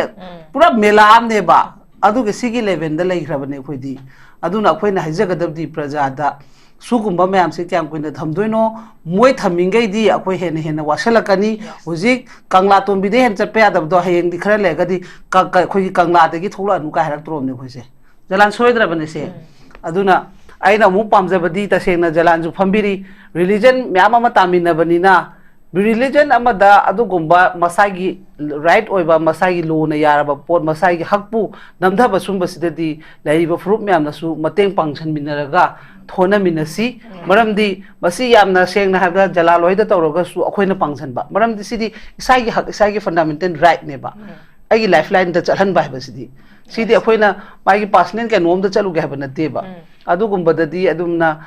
ꯄꯨꯔꯥ ꯃꯦꯂꯥ ꯑꯃꯅꯦꯕ꯫ ꯑꯗꯨꯒ ꯁꯤꯒꯤ ꯂꯦꯚꯦꯜꯗ ꯂꯩꯈ꯭ꯔꯕꯅꯦ ꯑꯩꯈꯣꯏꯗꯤ꯫ ꯑꯗꯨꯅ ꯑꯩꯈꯣꯏꯅ ꯍꯥꯏꯖꯒꯗꯕꯗꯤ ꯄ꯭ꯔꯖꯥꯗ, ꯁꯤꯒꯨꯝꯕ ꯃꯌꯥꯝꯁꯦ ꯀꯌꯥꯝ ꯀꯨꯏꯅ ꯊꯝꯗꯣꯏꯅꯣ? ꯃꯣꯏ ꯊꯝꯃꯤꯈꯩꯗꯤ ꯑꯩꯈꯣꯏ ꯍꯦꯟꯅ ꯍꯦꯟꯅ ꯋꯥꯁꯜꯂꯛꯀꯅꯤ꯫ ꯍꯧꯖꯤꯛ ꯀꯪꯂꯥ ꯇꯣꯝꯕꯤꯗ ꯍꯦꯟꯅ ꯆꯠꯄ ꯌꯥꯗꯕꯗꯣ, ꯍꯌꯦꯡꯗꯤ ꯈꯔ ꯂꯩꯔꯒꯗꯤ ꯀ-, ꯀ-, ꯑꯩꯈꯣꯏꯒꯤ ꯀꯪꯂꯥꯗꯒꯤ ꯊꯣꯛꯂꯛꯑꯅꯨ ꯀꯥꯏ ꯍꯥꯏꯔꯛꯇ꯭ꯔꯣꯕꯅꯦ ꯑꯩꯈꯣꯏꯁꯦ꯫ ꯖꯂꯥꯟ, ꯁꯣꯏꯗ꯭ꯔꯕꯅꯦ ꯁꯦ꯫ ꯑꯗꯨꯅ ꯑꯩꯅ ꯑꯃꯨꯛ ꯄꯥꯝꯖꯕꯗꯤ, ꯇꯁꯦꯡꯅ ꯖꯂꯥꯟꯁꯨ ꯐꯝꯕꯤꯔꯤ, religion ꯃꯌꯥꯝ ꯑꯃ ꯇꯥꯃꯤꯟꯅꯕꯅꯤꯅ, religion ꯑꯃꯗ ꯑꯗꯨꯒꯨꯝꯕ ꯃꯁꯥꯒꯤ right ꯑꯣꯏꯕ, ꯃꯁꯥꯒꯤ ꯂꯣꯅ ꯌꯥꯔꯕ ꯄꯣꯠ, ꯃꯁꯥꯒꯤ ꯍꯛꯄꯨ ꯅꯝꯊꯕ ꯁꯨꯝꯕꯁꯤꯗꯗꯤ ꯂꯩꯔꯤꯕ ꯐꯨꯔꯨꯞ ꯃꯌꯥꯝꯅꯁꯨ ꯃꯇꯦꯡ ꯄꯥꯡꯁꯤꯟꯃꯤꯟꯅꯔꯒ ꯊꯣꯟꯅꯃꯤꯟꯅꯁꯤ꯫ ꯃꯔꯝꯗꯤ ꯃꯁꯤ ꯌꯥꯝꯅ ꯁꯦꯡꯅ ꯍꯥꯏꯕꯗ ꯖꯂꯥꯜ ꯍꯣꯏꯗ ꯇꯧꯔꯒꯁꯨ ꯑꯩꯈꯣꯏꯅ ꯄꯥꯡꯁꯤꯟꯕ, ꯃꯔꯝꯗꯤ ꯁꯤꯗꯤ ꯏꯁꯥꯒꯤ ꯍꯛ, ꯏꯁꯥꯒꯤ fundamental rightꯅꯦꯕ꯫ ꯑꯩꯒꯤ lifeline ꯗ ꯆꯠꯍꯟꯕ ꯍꯥꯏꯕꯁꯤꯗꯤ, ꯁꯤꯗꯤ ꯑꯩꯈꯣꯏꯅ ꯃꯥꯒꯤ personal ꯀꯩꯅꯣꯝꯗ ꯆꯠꯂꯨꯒꯦ ꯍꯥꯏꯕ ꯅꯠꯇꯦꯕ꯫ ꯑꯗꯨꯒꯨꯝꯕꯗꯗꯤ ꯑꯗꯨꯝꯅ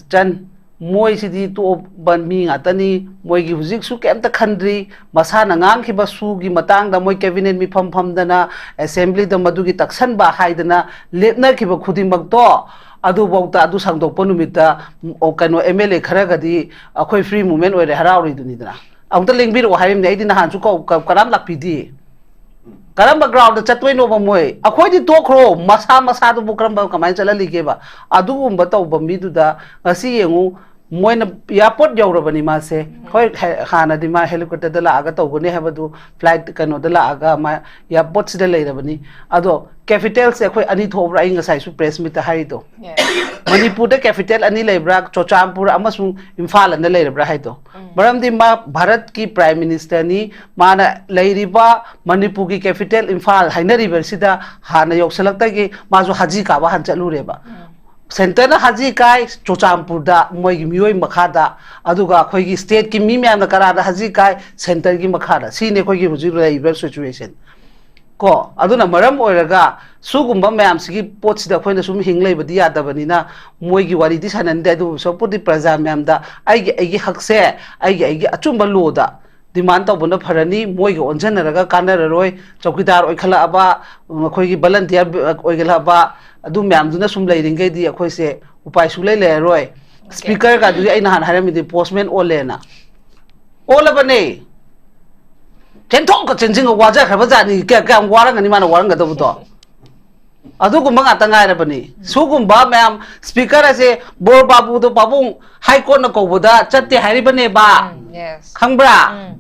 ꯆꯟ ꯃꯣꯏꯁꯤꯗꯤ ꯇꯣꯞꯄ ꯃꯤ ꯉꯥꯛꯇꯅꯤ꯫ ꯃꯣꯏꯒꯤ ꯍꯧꯖꯤꯛꯁꯨ ꯀꯩꯝꯇ ꯈꯟꯗ꯭ꯔꯤ꯫ ꯃꯁꯥꯅ ꯉꯥꯡꯈꯤꯕ ꯁꯨꯒꯤ ꯃꯇꯥꯡꯗ ꯃꯣꯏ cabinet ꯃꯤꯐꯝ ꯐꯝꯗꯅ, assembly ꯗ ꯃꯗꯨꯒꯤ ꯇꯛꯁꯟꯕ ꯍꯥꯏꯗꯅ ꯂꯦꯞꯅꯈꯤꯕ ꯈꯨꯗꯤꯡꯃꯛꯇꯣ, ꯑꯗꯨꯐꯥꯎꯗ, ꯑꯗꯨ ꯁꯥꯡꯗꯣꯛꯄ ꯅꯨꯃꯤꯠꯇ, ꯎꯝ, ꯑꯣ, ꯀꯩꯅꯣ, M L A ꯈꯔꯒꯗꯤ ꯑꯩꯈꯣꯏ free movement ꯑꯣꯏꯔꯦ ꯍꯔꯥꯎꯔꯤꯗꯨꯅꯤꯗꯅ꯫ ꯑꯃꯨꯛꯇ ꯂꯦꯡꯕꯤꯔꯛꯑꯣ ꯍꯥꯏꯔꯤꯕꯅꯦ꯫ ꯑꯩꯗꯤ ꯅꯍꯥꯟꯁꯨ ꯀꯧ-, ꯀ-, ꯀꯅꯥꯝ ꯂꯥꯛꯄꯤꯗꯦ꯫ ꯀꯔꯝꯕ ground ꯗ ꯆꯠꯇꯣꯏꯅꯣꯕ ꯃꯣꯏ? ꯑꯩꯈꯣꯏꯗꯤ ꯇꯣꯛꯈ꯭ꯔꯣ, ꯃꯁꯥ ꯃꯁꯥꯗꯨꯕꯨ ꯀꯔꯝꯕ, ꯀꯃꯥꯏꯅ ꯆꯠꯍꯜꯂꯤꯒꯦꯕ? ꯑꯗꯨꯒꯨꯝꯕ ꯇꯧꯕ ꯃꯤꯗꯨꯗ ꯉꯁꯤ ꯌꯦꯡꯉꯨ, ꯃꯣꯏꯅ airport ꯌꯧꯔꯕꯅꯤ ꯃꯥꯁꯦ꯫ ꯍꯣꯏ, ꯍꯦ-, ꯍꯥꯟꯅꯗꯤ ꯃꯥ helicopter ꯗ ꯂꯥꯛꯑꯒ ꯇꯧꯒꯅꯤ ꯍꯥꯏꯕꯗꯨ, flight ꯀꯩꯅꯣꯗ ꯂꯥꯛꯑꯒ ꯃꯥ airport ꯁꯤꯗ ꯂꯩꯔꯕꯅꯤ꯫ ꯑꯗꯣ capital ꯁꯦ ꯑꯩꯈꯣꯏ ꯑꯅꯤ ꯊꯣꯛꯑꯕ꯭ꯔꯥ? ꯑꯩ ꯉꯁꯥꯏꯁꯨ press meet ꯇ ꯍꯥꯏꯔꯤꯗꯣ꯫ ꯃꯅꯤꯄꯨꯔꯗ capital ꯑꯅꯤ ꯂꯩꯕ꯭ꯔꯥ? ꯆꯨꯔꯆꯥꯟꯄꯨꯔ ꯑꯃꯁꯨꯡ ꯏꯝꯐꯥꯜ ꯑꯅ ꯂꯩꯔꯕ꯭ꯔꯥ ꯍꯥꯏꯗꯣ꯫ ꯃꯔꯝꯗꯤ ꯃꯥ ꯚꯥꯔꯠꯀꯤ Prime Minister ꯅꯤ, ꯃꯥꯅ ꯂꯩꯔꯤꯕ ꯃꯅꯤꯄꯨꯔꯒꯤ capital ꯏꯝꯐꯥꯜ ꯍꯥꯏꯅꯔꯤꯕꯁꯤꯗ ꯍꯥꯟꯅ ꯌꯧꯁꯤꯜꯂꯛꯇꯒꯤ ꯃꯥꯁꯨ ꯍꯖꯤ ꯀꯥꯕ ꯍꯥꯟꯅ ꯆꯠꯂꯨꯔꯦꯕ꯫ Centre ꯅ ꯍꯖꯤ ꯀꯥꯏ ꯆꯨꯔꯆꯥꯟꯄꯨꯔꯗ ꯃꯣꯏꯒꯤ ꯃꯤꯑꯣꯏ ꯃꯈꯥꯗ, ꯑꯗꯨꯒ ꯑꯩꯈꯣꯏꯒꯤ state ꯀꯤ ꯃꯤ ꯃꯌꯥꯝꯅ ꯀꯅꯥꯗ ꯍꯖꯤ ꯀꯥꯏ? Centre ꯒꯤ ꯃꯈꯥꯗ꯫ ꯁꯤꯅꯤ ꯑꯩꯈꯣꯏꯒꯤ ꯍꯧꯖꯤꯛ ꯂꯩꯔꯤꯕ situation꯫ ꯀꯣ, ꯑꯗꯨꯅ ꯃꯔꯝ ꯑꯣꯏꯔꯒ ꯁꯤꯒꯨꯝꯕ ꯃꯌꯥꯝꯁꯤꯒꯤ ꯄꯣꯠꯁꯤꯗ ꯑꯩꯈꯣꯏꯅ ꯁꯨꯝ ꯍꯤꯡ ꯂꯩꯕꯗꯤ ꯌꯥꯗꯕꯅꯤꯅ, ꯃꯣꯏꯒꯤ ꯋꯥꯔꯤꯗꯤ ꯁꯥꯟꯅꯅꯤꯡꯗꯦ꯫ ꯑꯗꯨꯕꯨ ꯁꯔꯨꯛꯄꯨꯗꯤ ꯄ꯭ꯔꯖꯥ ꯃꯌꯥꯝꯗ ꯑꯩꯒꯤ, ꯑꯩꯒꯤ ꯍꯛꯁꯦ, ꯑꯩꯒꯤ, ꯑꯩꯒꯤ ꯑꯆꯨꯝꯕ ꯂꯣꯗ demand ꯇꯧꯕꯅ ꯐꯔꯅꯤ꯫ ꯃꯣꯏꯒ ꯑꯣꯟꯁꯤꯟꯅꯔꯒ ꯀꯥꯟꯅꯔꯔꯣꯏ꯫ ꯆꯧꯀꯤꯗꯥꯔ ꯑꯣꯏꯈꯠꯂꯛꯑꯕ, ꯑꯩꯈꯣꯏꯒꯤ volunteer ꯑꯣꯏꯈꯠꯂꯛꯑꯕ, ꯑꯗꯨ ꯃꯌꯥꯝꯗꯨꯅ ꯁꯨꯝ ꯂꯩꯔꯤꯉꯩꯗꯤ ꯑꯩꯈꯣꯏꯁꯦ ꯎꯄꯥꯏ ꯁꯨꯡꯂꯩ ꯂꯩꯔꯔꯣꯏ꯫ Speaker ꯒꯗꯨꯗꯤ ꯑꯩ ꯅꯍꯥꯟ ꯍꯥꯏꯔꯝꯃꯤꯗꯤ postman ꯑꯣꯜꯂꯦꯅ꯫ ꯑꯣꯜꯂꯕꯅꯦ꯫ ꯆꯦꯟꯊꯣꯛꯀ ꯆꯦꯟꯁꯤꯟꯒ ꯋꯥꯖꯈ꯭ꯔꯕ ꯖꯥꯠꯅꯤ꯫ ꯀꯌꯥ-, ꯀꯌꯥꯝ ꯋꯥꯔꯝꯒꯅꯤ ꯃꯥꯅ ꯋꯥꯔꯝꯒꯗꯧꯕꯗꯣ? ꯑꯗꯨꯒꯨꯝꯕ ꯉꯥꯛꯇ ꯉꯥꯏꯔꯕꯅꯤ꯫ ꯁꯤꯒꯨꯝꯕ ꯃꯌꯥꯝ, speaker ꯑꯁꯦ ꯕꯣꯔ ꯕꯥꯕꯨꯗꯣ ꯄꯥꯕꯨꯡ High Court ꯅ ꯀꯧꯕꯗ ꯆꯠꯇꯦ ꯍꯥꯏꯔꯤꯕꯅꯦꯕ꯫ ꯈꯪꯕ꯭ꯔꯥ?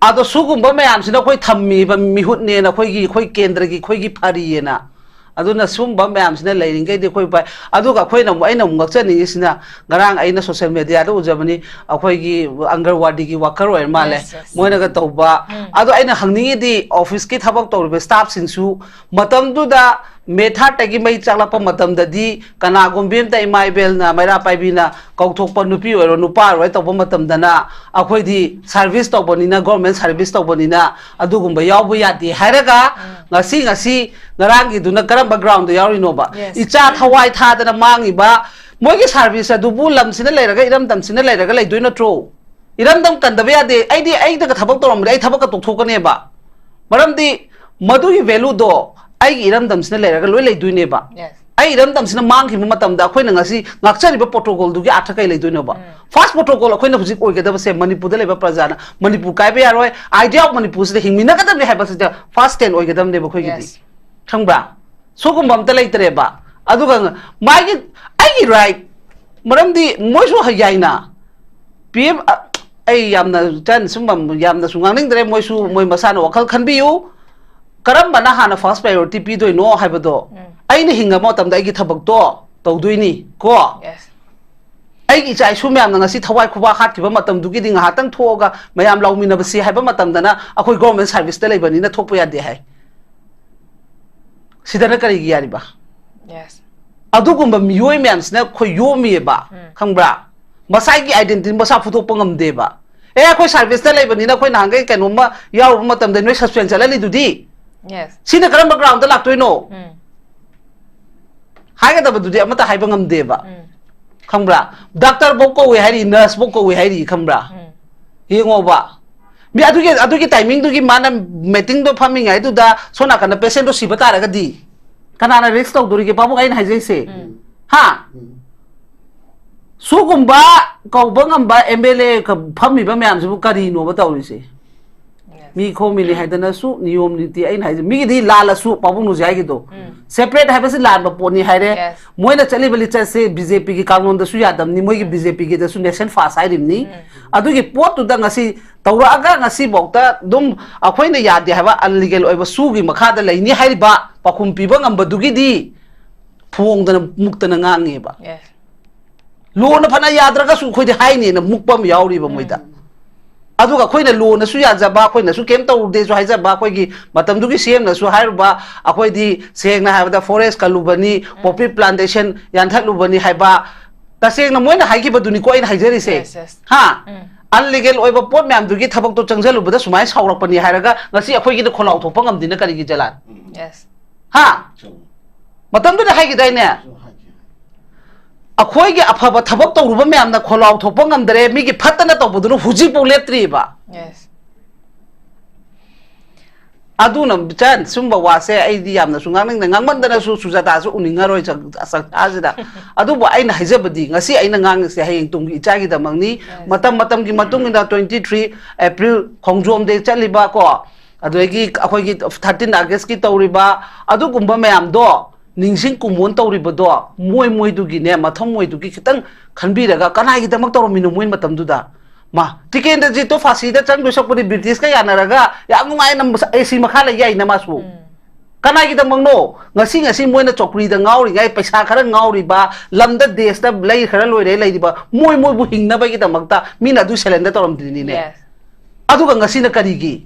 ꯑꯗꯣ ꯁꯤꯒꯨꯝꯕ ꯃꯌꯥꯝꯁꯤꯅ ꯑꯩꯈꯣꯏ ꯊꯝꯃꯤꯕ ꯃꯤꯍꯨꯠꯅꯦꯅ, ꯑꯩꯈꯣꯏꯒꯤ, ꯑꯩꯈꯣꯏ ꯀꯦꯟꯗ꯭ꯔꯒꯤ, ꯑꯩꯈꯣꯏꯒꯤ ꯐꯔꯤꯑꯅ꯫ ꯑꯗꯨꯅ ꯁꯨꯝꯕ ꯃꯌꯥꯝꯁꯤꯅ ꯂꯩꯔꯤꯉꯩꯗꯤ ꯑꯩꯈꯣꯏ ꯎꯄꯥꯏ꯫ ꯑꯗꯨꯒ ꯑꯩꯈꯣꯏꯅ ꯑꯃꯨꯛ, ꯑꯩꯅ ꯑꯃꯨꯛ ꯉꯛꯆꯅꯤꯡꯉꯤꯁꯤꯅ, ꯉꯔꯥꯡ ꯑꯩꯅ social media ꯗ ꯎꯖꯕꯅꯤ, ꯑꯩꯈꯣꯏꯒꯤ ꯑꯪꯒꯔꯋꯥꯗꯤꯒꯤ worker ꯑꯣꯏꯔ ꯃꯥꯜꯂꯦ, Yes, yes. ꯃꯣꯏꯅꯒ ꯇꯧꯕ꯫ ꯎꯝ. ꯑꯗꯣ ꯑꯩꯅ ꯍꯪꯅꯤꯡꯉꯤꯗꯤ, office ꯀꯤ ꯊꯕꯛ ꯇꯧꯔꯤꯕ staff ꯁꯤꯡꯁꯨ ꯃꯇꯝꯗꯨꯗ May third ꯇꯒꯤ ꯃꯩ ꯆꯥꯛꯂꯛꯄ ꯃꯇꯝꯗꯗꯤ ꯀꯅꯥꯒꯨꯝꯕꯤ ꯑꯃꯇ ꯏꯃꯥ ꯏꯕꯦꯜꯅ, ꯃꯩꯔꯥ ꯄꯥꯏꯕꯤꯅ ꯀꯧꯊꯣꯛꯄ, ꯅꯨꯄꯤ ꯑꯣꯏꯔꯣ ꯅꯨꯄꯥ ꯑꯣꯏꯔꯣ ꯇꯧꯕ ꯃꯇꯝꯗꯅ, ꯑꯩꯈꯣꯏꯗꯤ service ꯇꯧꯕꯅꯤꯅ, government service ꯇꯧꯕꯅꯤꯅ ꯑꯗꯨꯒꯨꯝꯕ ꯌꯥꯎꯕ ꯌꯥꯗꯦ ꯍꯥꯏꯔꯒ, ꯉꯁꯤ, ꯉꯁꯤ ꯉꯔꯥꯡꯒꯤꯗꯨꯅ ꯀꯔꯝꯕ ground ꯗ ꯌꯥꯎꯔꯤꯅꯣꯕ? Yes. ꯏꯆꯥ ꯊꯋꯥꯏ ꯊꯥꯗꯅ ꯃꯥꯡꯉꯤꯕ ꯃꯣꯏꯒꯤ service ꯑꯗꯨꯕꯨ ꯂꯝꯁꯤꯅ ꯂꯩꯔꯒ, ꯏꯔꯝꯗꯝꯁꯤꯅ ꯂꯩꯔꯒ ꯂꯩꯗꯣꯏ ꯅꯠꯇ꯭ꯔꯣ? ꯏꯔꯝꯗꯝ ꯀꯟꯗꯕ ꯌꯥꯗꯦ꯫ ꯑꯩꯗꯤ, ꯑꯩꯗꯒ ꯊꯕꯛ ꯇꯧꯔꯝꯕꯗꯤ ꯑꯩ ꯊꯕꯛꯀ ꯇꯣꯛꯊꯣꯛꯀꯅꯦꯕ꯫ ꯃꯔꯝꯗꯤ ꯃꯗꯨꯒꯤ value ꯗꯣ ꯑꯩꯒꯤ ꯏꯔꯝꯗꯝꯁꯤꯅ ꯂꯩꯔꯒ ꯂꯣꯏ ꯂꯩꯗꯣꯏꯅꯦꯕ꯫ Yes. ꯑꯩ ꯏꯔꯝꯗꯝꯁꯤꯅ ꯃꯥꯡꯈꯤꯕ ꯃꯇꯝꯗ ꯑꯩꯈꯣꯏꯅ ꯉꯁꯤ ꯉꯥꯛꯆꯔꯤꯕ protocol ꯗꯨꯒꯤ ꯑꯥꯔꯊ ꯀꯩ ꯂꯩꯗꯣꯏꯅꯣꯕ? First protocol ꯑꯩꯈꯣꯏꯅ ꯍꯧꯖꯤꯛ ꯑꯣꯏꯒꯗꯕꯁꯦ, ꯃꯅꯤꯄꯨꯔꯗ ꯂꯩꯕ ꯄ꯭ꯔꯖꯥꯅ ꯃꯅꯤꯄꯨꯔ ꯀꯥꯏꯕ ꯌꯥꯔꯣꯏ, idea of ꯃꯅꯤꯄꯨꯔꯁꯤꯗ ꯍꯤꯡꯃꯤꯟꯅꯒꯗꯕꯅꯤ ꯍꯥꯏꯕꯁꯤꯗ first stand ꯑꯣꯏꯒꯗꯕꯅꯦꯕ ꯑꯩꯈꯣꯏꯒꯤꯗꯤ꯫ Yes. ꯈꯪꯕ꯭ꯔꯥ? ꯁꯨꯒꯨꯝꯕ ꯑꯝꯇ ꯂꯩꯇ꯭ꯔꯦꯕ꯫ ꯑꯗꯨꯒ ꯃꯥꯒꯤ, ꯑꯩꯒꯤ right, ꯃꯔꯝꯗꯤ ꯃꯣꯏꯁꯨ ꯍ-, ꯌꯥꯏꯅ꯫ ꯄꯤ ꯑꯦꯝ, ꯑ, ꯑꯩ ꯌꯥꯝꯅ ꯇꯟ-, ꯁꯨꯝꯕ ꯌꯥꯝꯅꯁꯨ ꯉꯥꯡꯅꯤꯡꯗ꯭ꯔꯦ, ꯃꯣꯏꯁꯨ ꯃꯣꯏ ꯃꯁꯥꯅ ꯋꯥꯈꯜ ꯈꯟꯕꯤꯌꯨ꯫ ꯀꯔꯝꯕꯅ ꯍꯥꯟꯅ first priority ꯄꯤꯗꯣꯏꯅꯣ ꯍꯥꯏꯕꯗꯣ, ꯎꯝ. ꯑꯩꯅ ꯍꯤꯡꯉꯕ ꯃꯇꯝꯗ ꯑꯩꯒꯤ ꯊꯕꯛꯇꯣ ꯇꯧꯗꯣꯏꯅꯤ ꯀꯣ꯫ Yes. ꯑꯩꯒꯤ ꯏꯆꯥ ꯏꯁꯨ ꯃꯌꯥꯝꯅ ꯉꯁꯤ ꯊꯋꯥꯏ ꯈꯨꯕꯥꯛ ꯍꯥꯠꯈꯤꯕ ꯃꯇꯝꯗꯨꯒꯤꯗꯤ ꯉꯥꯏꯍꯥꯛꯇꯪ ꯊꯣꯛꯑꯒ ꯃꯌꯥꯝ ꯂꯥꯎꯃꯤꯟꯅꯕꯁꯤ ꯍꯥꯏꯕ ꯃꯇꯝꯗꯅ ꯑꯩꯈꯣꯏ government service ꯇ ꯂꯩꯕꯅꯤꯅ ꯊꯣꯛꯄ ꯌꯥꯗꯦ ꯍꯥꯏ꯫ ꯁꯤꯗꯅ ꯀꯔꯤꯒꯤ ꯌꯥꯔꯤꯕ? Yes. ꯑꯗꯨꯒꯨꯝꯕ ꯃꯤꯑꯣꯏ ꯃꯌꯥꯝꯁꯤꯅ ꯑꯩꯈꯣꯏ ꯌꯣꯝꯃꯤꯑꯕ, ꯎꯝ. ꯈꯪꯕ꯭ꯔꯥ? ꯃꯁꯥꯒꯤ identity ꯃꯁꯥ ꯐꯨꯗꯣꯛꯄ ꯉꯝꯗꯦꯕ꯫ ꯑꯦ, ꯑꯩꯈꯣꯏ service ꯇ ꯂꯩꯕꯅꯤꯅ ꯑꯩꯈꯣꯏ ꯅꯍꯥꯟꯈꯩ ꯀꯩꯅꯣꯝꯃ ꯌꯥꯎꯔꯨꯕ ꯃꯇꯝꯗ ꯅꯣꯏ suspend ꯆꯠꯍꯜꯂꯤꯗꯨꯗꯤ꯫ Yes. ꯁꯤꯅ ꯀꯔꯝꯕ ground ꯇ ꯂꯥꯛꯇꯣꯏꯅꯣ? ꯎꯝ. ꯍꯥꯏꯒꯗꯕꯗꯨꯗꯤ ꯑꯃꯠꯇ ꯍꯥꯏꯕ ꯉꯝꯗꯦꯕ꯫ ꯎꯝ. ꯈꯪꯕ꯭ꯔꯥ? Doctor ꯐꯧ ꯀꯧꯏ ꯍꯥꯏꯔꯤ, nurse ꯐꯧ ꯀꯧꯏ ꯍꯥꯏꯔꯤ, ꯈꯪꯕ꯭ꯔꯥ? ꯎꯝ. ꯌꯦꯡꯉꯣꯕ꯫ ꯃꯤ ꯑꯗꯨꯒꯤ, ꯑꯗꯨꯒꯤ timing ꯗꯨꯒꯤ ꯃꯥꯅ meeting ꯗꯣ ꯐꯝꯃꯤꯉꯩꯗꯨꯗ ꯁꯣꯝ ꯅꯥꯀꯟꯗ patient ꯗꯣ ꯁꯤꯕ ꯇꯥꯔꯒꯗꯤ ꯀꯅꯥꯅ risk ꯇꯧꯗꯣꯔꯤꯒꯦ, ꯄꯥꯕꯨꯡ, ꯑꯩꯅ ꯍꯥꯏꯖꯩꯁꯦ? ꯎꯝ. ꯍꯥ? ꯁꯨꯒꯨꯝꯕ ꯀꯧꯕ ꯉꯝꯕ M L A ꯀ-, ꯐꯝꯃꯤꯕ ꯃꯌꯥꯝꯁꯤꯕꯨ ꯀꯔꯤꯅꯣꯕ ꯇꯧꯔꯤꯁꯦ? ꯃꯤ ꯈꯣꯝꯃꯤꯅꯤ ꯍꯥꯏꯗꯅꯁꯨ ꯅꯤꯌꯣꯝ ꯅꯤꯇꯤ, ꯑꯩꯅ ꯍꯥꯏꯁꯦ, ꯃꯤꯒꯤꯗꯤ ꯂꯥꯜꯂꯁꯨ, ꯄꯥꯕꯨꯡ ꯅꯨꯖꯤꯌꯥꯏꯒꯤꯗꯣ, ꯁꯦꯄꯔꯦꯠ ꯍꯥꯏꯕꯁꯤ ꯂꯥꯟꯕ ꯄꯣꯠꯅꯤ ꯍꯥꯏꯔꯦ꯫ Yes. ꯃꯣꯏꯅ ꯆꯠꯂꯤꯕ ꯂꯤꯆꯠꯁꯦ ꯕꯤ ꯖꯦ ꯄꯤꯒꯤ ꯀꯥꯡꯂꯣꯟꯗꯁꯨ ꯌꯥꯗꯕꯅꯤ, ꯃꯣꯏꯒꯤ ꯕꯤ ꯖꯦ ꯄꯤꯒꯤꯗꯁꯨ ꯅꯦꯁꯟ ꯐꯥꯔꯁ ꯍꯥꯏꯔꯤꯕꯅꯤ꯫ ꯑꯗꯨꯒꯤ ꯄꯣꯠꯇꯨꯗ ꯉꯁꯤ ꯇꯧꯔꯛꯑꯒ ꯉꯁꯤꯐꯥꯎꯗ ꯑꯗꯨꯝ ꯑꯩꯈꯣꯏꯅ ꯌꯥꯗꯦ ꯍꯥꯏꯕ ꯑꯟꯂꯤꯒꯦꯜ ꯑꯣꯏꯕ ꯁꯨꯒꯤ ꯃꯈꯥꯗ ꯂꯩꯅꯤ ꯍꯥꯏꯔꯤꯕ ꯄꯥꯎꯈꯨꯝ ꯄꯤꯕ ꯉꯝꯕꯗꯨꯒꯤꯗꯤ ꯐꯣꯡꯗꯅ ꯃꯨꯛꯇꯅ ꯉꯥꯡꯉꯦꯕ꯫ Yes. ꯂꯣꯅ ꯐꯅ ꯌꯥꯗ꯭ꯔꯒꯁꯨ ꯑꯩꯈꯣꯏꯗꯤ ꯍꯥꯏꯅꯦꯅ ꯃꯨꯛꯄ ꯑꯃ ꯌꯥꯎꯔꯤꯕ ꯃꯣꯏꯗ꯫ ꯑꯗꯨꯒ ꯑꯩꯈꯣꯏꯅ ꯂꯣꯅꯁꯨ ꯌꯥꯖꯕ, ꯑꯩꯈꯣꯏꯅꯁꯨ ꯀꯩꯝ ꯇꯧꯔꯨꯗꯦꯁꯨ ꯍꯥꯏꯖꯕ, ꯑꯩꯈꯣꯏꯒꯤ ꯃꯇꯝꯗꯨꯒꯤ ꯁꯤ ꯑꯦꯝꯅꯁꯨ ꯍꯥꯏꯔꯨꯕ, ꯑꯩꯈꯣꯏꯗꯤ ꯁꯦꯡꯅ ꯍꯥꯏꯔꯕꯗ ꯐꯣꯔꯦꯁ ꯀꯜꯂꯨꯕꯅꯤ, ꯄꯣꯄꯤ ꯄ꯭ꯂꯥꯟꯇꯦꯁꯟ ꯌꯥꯟꯊꯠꯂꯨꯕꯅꯤ ꯍꯥꯏꯕ, ꯇꯁꯦꯡꯅ ꯃꯣꯏꯅ ꯍꯥꯏꯈꯤꯕꯗꯨꯅꯤꯀꯣ ꯑꯩꯅ ꯍꯥꯏꯖꯔꯤꯁꯦ꯫ Yes, yes. ꯍꯥ? ꯑꯟꯂꯤꯒꯦꯜ ꯑꯣꯏꯕ ꯄꯣꯠ ꯃꯌꯥꯝꯗꯨꯒꯤ ꯊꯕꯛꯇꯣ ꯆꯪꯁꯤꯜꯂꯨꯕꯗ ꯁꯨꯃꯥꯏꯅ ꯁꯥꯎꯔꯛꯄꯅꯤ ꯍꯥꯏꯔꯒ ꯉꯁꯤ ꯑꯩꯈꯣꯏꯒꯤꯗ ꯈꯣꯜꯂꯥꯎ ꯊꯣꯛꯄ ꯉꯝꯗꯦꯅ ꯀꯔꯤꯒꯤ ꯖꯂꯥꯟ? Yes. ꯍꯥ? ꯃꯇꯝꯗꯨꯗ ꯍꯥꯏꯈꯤꯗꯥꯏꯅꯦ? ꯑꯩꯈꯣꯏꯒꯤ ꯑꯐꯕ ꯊꯕꯛ ꯇꯧꯔꯨꯕ ꯃꯌꯥꯝꯅ ꯈꯣꯜꯂꯥꯎ ꯊꯣꯛꯄ ꯉꯝꯗꯔꯦ, ꯃꯤꯒꯤ ꯐꯠꯇꯅ ꯇꯧꯕꯗꯨꯅ ꯍꯧꯖꯤꯛꯐꯥꯎ ꯂꯦꯞꯇ꯭ꯔꯤꯕ꯫ Yes. ꯑꯗꯨꯅ ꯏꯆꯥ, ꯁꯨꯝꯕ ꯋꯥꯁꯦ ꯑꯩꯗꯤ ꯌꯥꯝꯅꯁꯨ ꯉꯥꯡꯅꯤꯡꯗꯦ, ꯉꯥꯡꯃꯟꯗꯅꯁꯨ ꯁꯨꯖꯥꯇꯥꯁꯨ ꯎꯅꯤꯡꯉꯔꯣꯏ ꯆꯥꯛ-, ꯆꯥꯛ-, ꯆꯥꯁꯤꯗ꯫ ꯑꯗꯨꯕꯨ ꯑꯩꯅ ꯍꯥꯏꯖꯕꯗꯤ, ꯉꯁꯤ ꯑꯩꯅ ꯉꯥꯡꯉꯤꯁꯦ ꯍꯌꯦꯡ ꯇꯨꯡꯒꯤ ꯏꯆꯥꯒꯤ ꯗꯃꯛꯅꯤ꯫ ꯃꯇꯝ ꯃꯇꯝꯒꯤ ꯃꯇꯨꯡ ꯏꯟꯅ twenty three April ꯈꯣꯡꯖꯣꯝ day ꯆꯠꯂꯤꯕ ꯀꯣ, ꯑꯗꯨꯗꯒꯤ ꯑꯩꯈꯣꯏꯒꯤ thirteen August ꯀꯤ ꯇꯧꯔꯤꯕ ꯑꯗꯨꯒꯨꯝꯕ ꯃꯌꯥꯝꯗꯣ, ꯅꯤꯡꯁꯤꯡ ꯀꯨꯝꯑꯣꯟ ꯇꯧꯔꯤꯕꯗꯣ, ꯃꯣꯏ ꯃꯣꯏꯗꯨꯒꯤꯅꯦ, ꯃꯊꯃꯣꯏꯗꯨꯒꯤ ꯈꯤꯇꯪ ꯈꯟꯕꯤꯔꯒ, ꯀꯅꯥꯒꯤꯗꯃꯛ ꯇꯧꯔꯝꯃꯤꯅꯣ ꯃꯣꯏ ꯃꯇꯝꯗꯨꯗ? ꯃꯥ, ꯇꯤꯀꯦꯟꯗ꯭ꯔꯖꯤꯠꯇꯣ ꯐꯥꯁꯤꯗ ꯆꯪꯗꯣꯏ ꯁꯛꯄꯨꯗꯤ ꯕ꯭ꯔꯤꯇꯤꯁꯀ ꯌꯥꯅꯔꯒ ꯌꯥꯝ ꯅꯨꯡꯉꯥꯏꯅ ꯑꯦ ꯁꯤ ꯃꯈꯥ ꯂꯩ ꯌꯥꯏꯅ ꯃꯥꯁꯨ꯫ ꯀꯅꯥꯒꯤꯗꯃꯛꯅꯣ? ꯉꯁꯤ, ꯉꯁꯤ ꯃꯣꯏꯅ ꯆꯧꯀ꯭ꯔꯤꯗ ꯉꯥꯎꯔꯤꯉꯩ, ꯄꯩꯁꯥ ꯈꯔ ꯉꯥꯎꯔꯤꯕ, ꯂꯝꯗ ꯗꯦꯁꯇ ꯂꯩ ꯈꯔ ꯂꯣꯏꯔꯦ ꯂꯩꯔꯤꯕ, ꯃꯣꯏ ꯃꯣꯏꯕꯨ ꯍꯤꯡꯅꯕꯒꯤꯗꯃꯛꯇ ꯃꯤꯅ ꯑꯗꯨ ꯁꯦꯂꯦꯟꯗꯔ ꯇꯧꯔꯝꯗ꯭ꯔꯤꯅꯤꯅꯦ꯫ Yes. ꯑꯗꯨꯒ ꯉꯁꯤꯅ ꯀꯔꯤꯒꯤ?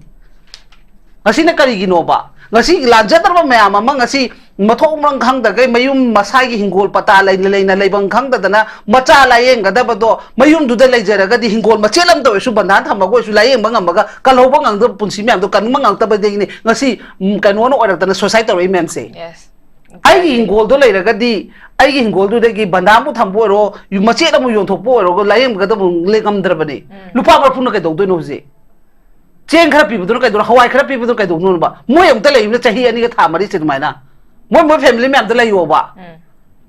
ꯉꯁꯤꯅ ꯀꯔꯤꯒꯤꯅꯣꯕ? ꯉꯁꯤ ꯂꯥꯟꯖꯗ꯭ꯔꯕ ꯃꯌꯥꯝ ꯑꯃ ꯉꯁꯤ ꯃꯊꯣꯡ ꯃꯔꯝ ꯈꯪꯗꯈꯩ ꯃꯌꯨꯝ ꯃꯁꯥꯒꯤ ꯍꯤꯡꯒꯣꯜ ꯄꯇꯥ ꯂꯩꯅ ꯂꯩꯅ ꯂꯩꯐꯝ ꯈꯪꯗꯗꯅ ꯃꯆꯥ ꯂꯥꯌꯦꯡꯒꯗꯕꯗꯣ ꯃꯌꯨꯝꯗꯨꯗ ꯂꯩꯖꯔꯒꯗꯤ ꯍꯤꯡꯒꯣꯜ ꯃꯆꯦꯠ ꯑꯃꯇ ꯑꯣꯏꯔꯁꯨ ꯕꯟꯗꯥꯟ ꯊꯝꯃꯒ ꯑꯣꯏꯔꯁꯨ ꯂꯥꯌꯦꯡꯕ ꯉꯝꯃꯒ ꯀꯜꯍꯧꯕ ꯉꯝꯗꯕ ꯄꯨꯟꯁꯤ ꯃꯌꯥꯝꯗꯣ ꯀꯟꯕ ꯉꯝꯂꯛꯇꯕꯗꯒꯤꯅꯤ ꯉꯁꯤ, ꯎꯝ, ꯀꯩꯅꯣꯅ ꯑꯣꯏꯔꯛꯇꯅ suicide ꯇꯧꯔꯛꯏ ꯃꯌꯥꯝꯁꯦ꯫ Yes. ꯑꯩꯒꯤ ꯍꯤꯡꯒꯣꯜꯗꯣ ꯂꯩꯔꯒꯗꯤ ꯑꯩꯒꯤ ꯍꯤꯡꯒꯣꯜꯗꯨꯗꯒꯤ ꯕꯟꯗꯥꯟꯕꯨ ꯊꯝꯕ ꯑꯣꯏꯔꯣ, ꯌꯨꯝ ꯃꯆꯦꯠ ꯑꯃ ꯌꯣꯟꯊꯣꯛꯄ ꯑꯣꯏꯔꯣ, ꯂꯥꯌꯦꯡꯒꯗꯕ ꯉꯝꯗ꯭ꯔꯕꯅꯦ꯫ ꯂꯨꯄꯥ ꯃꯔꯐꯨꯅ ꯀꯩꯗꯧꯗꯣꯏꯅꯣ ꯍꯧꯖꯤꯛ? ꯆꯦꯡ ꯈꯔ ꯄꯤꯕꯗꯨꯅ ꯀꯩꯗꯧꯅꯣ? ꯍꯋꯥꯏ ꯈꯔ ꯄꯤꯕꯗꯨꯅ ꯀꯩꯗꯧꯅꯣꯕ? ꯃꯣꯏ ꯑꯃꯨꯛꯇ ꯂꯩꯕꯅ ꯆꯍꯤ ꯑꯅꯤꯒ ꯊꯥ ꯃꯔꯤꯁꯦ ꯑꯗꯨꯃꯥꯏꯅ꯫ ꯃꯣꯏ ꯃꯣꯏ family ꯃꯌꯥꯝꯗ ꯂꯩꯌꯣꯕ꯫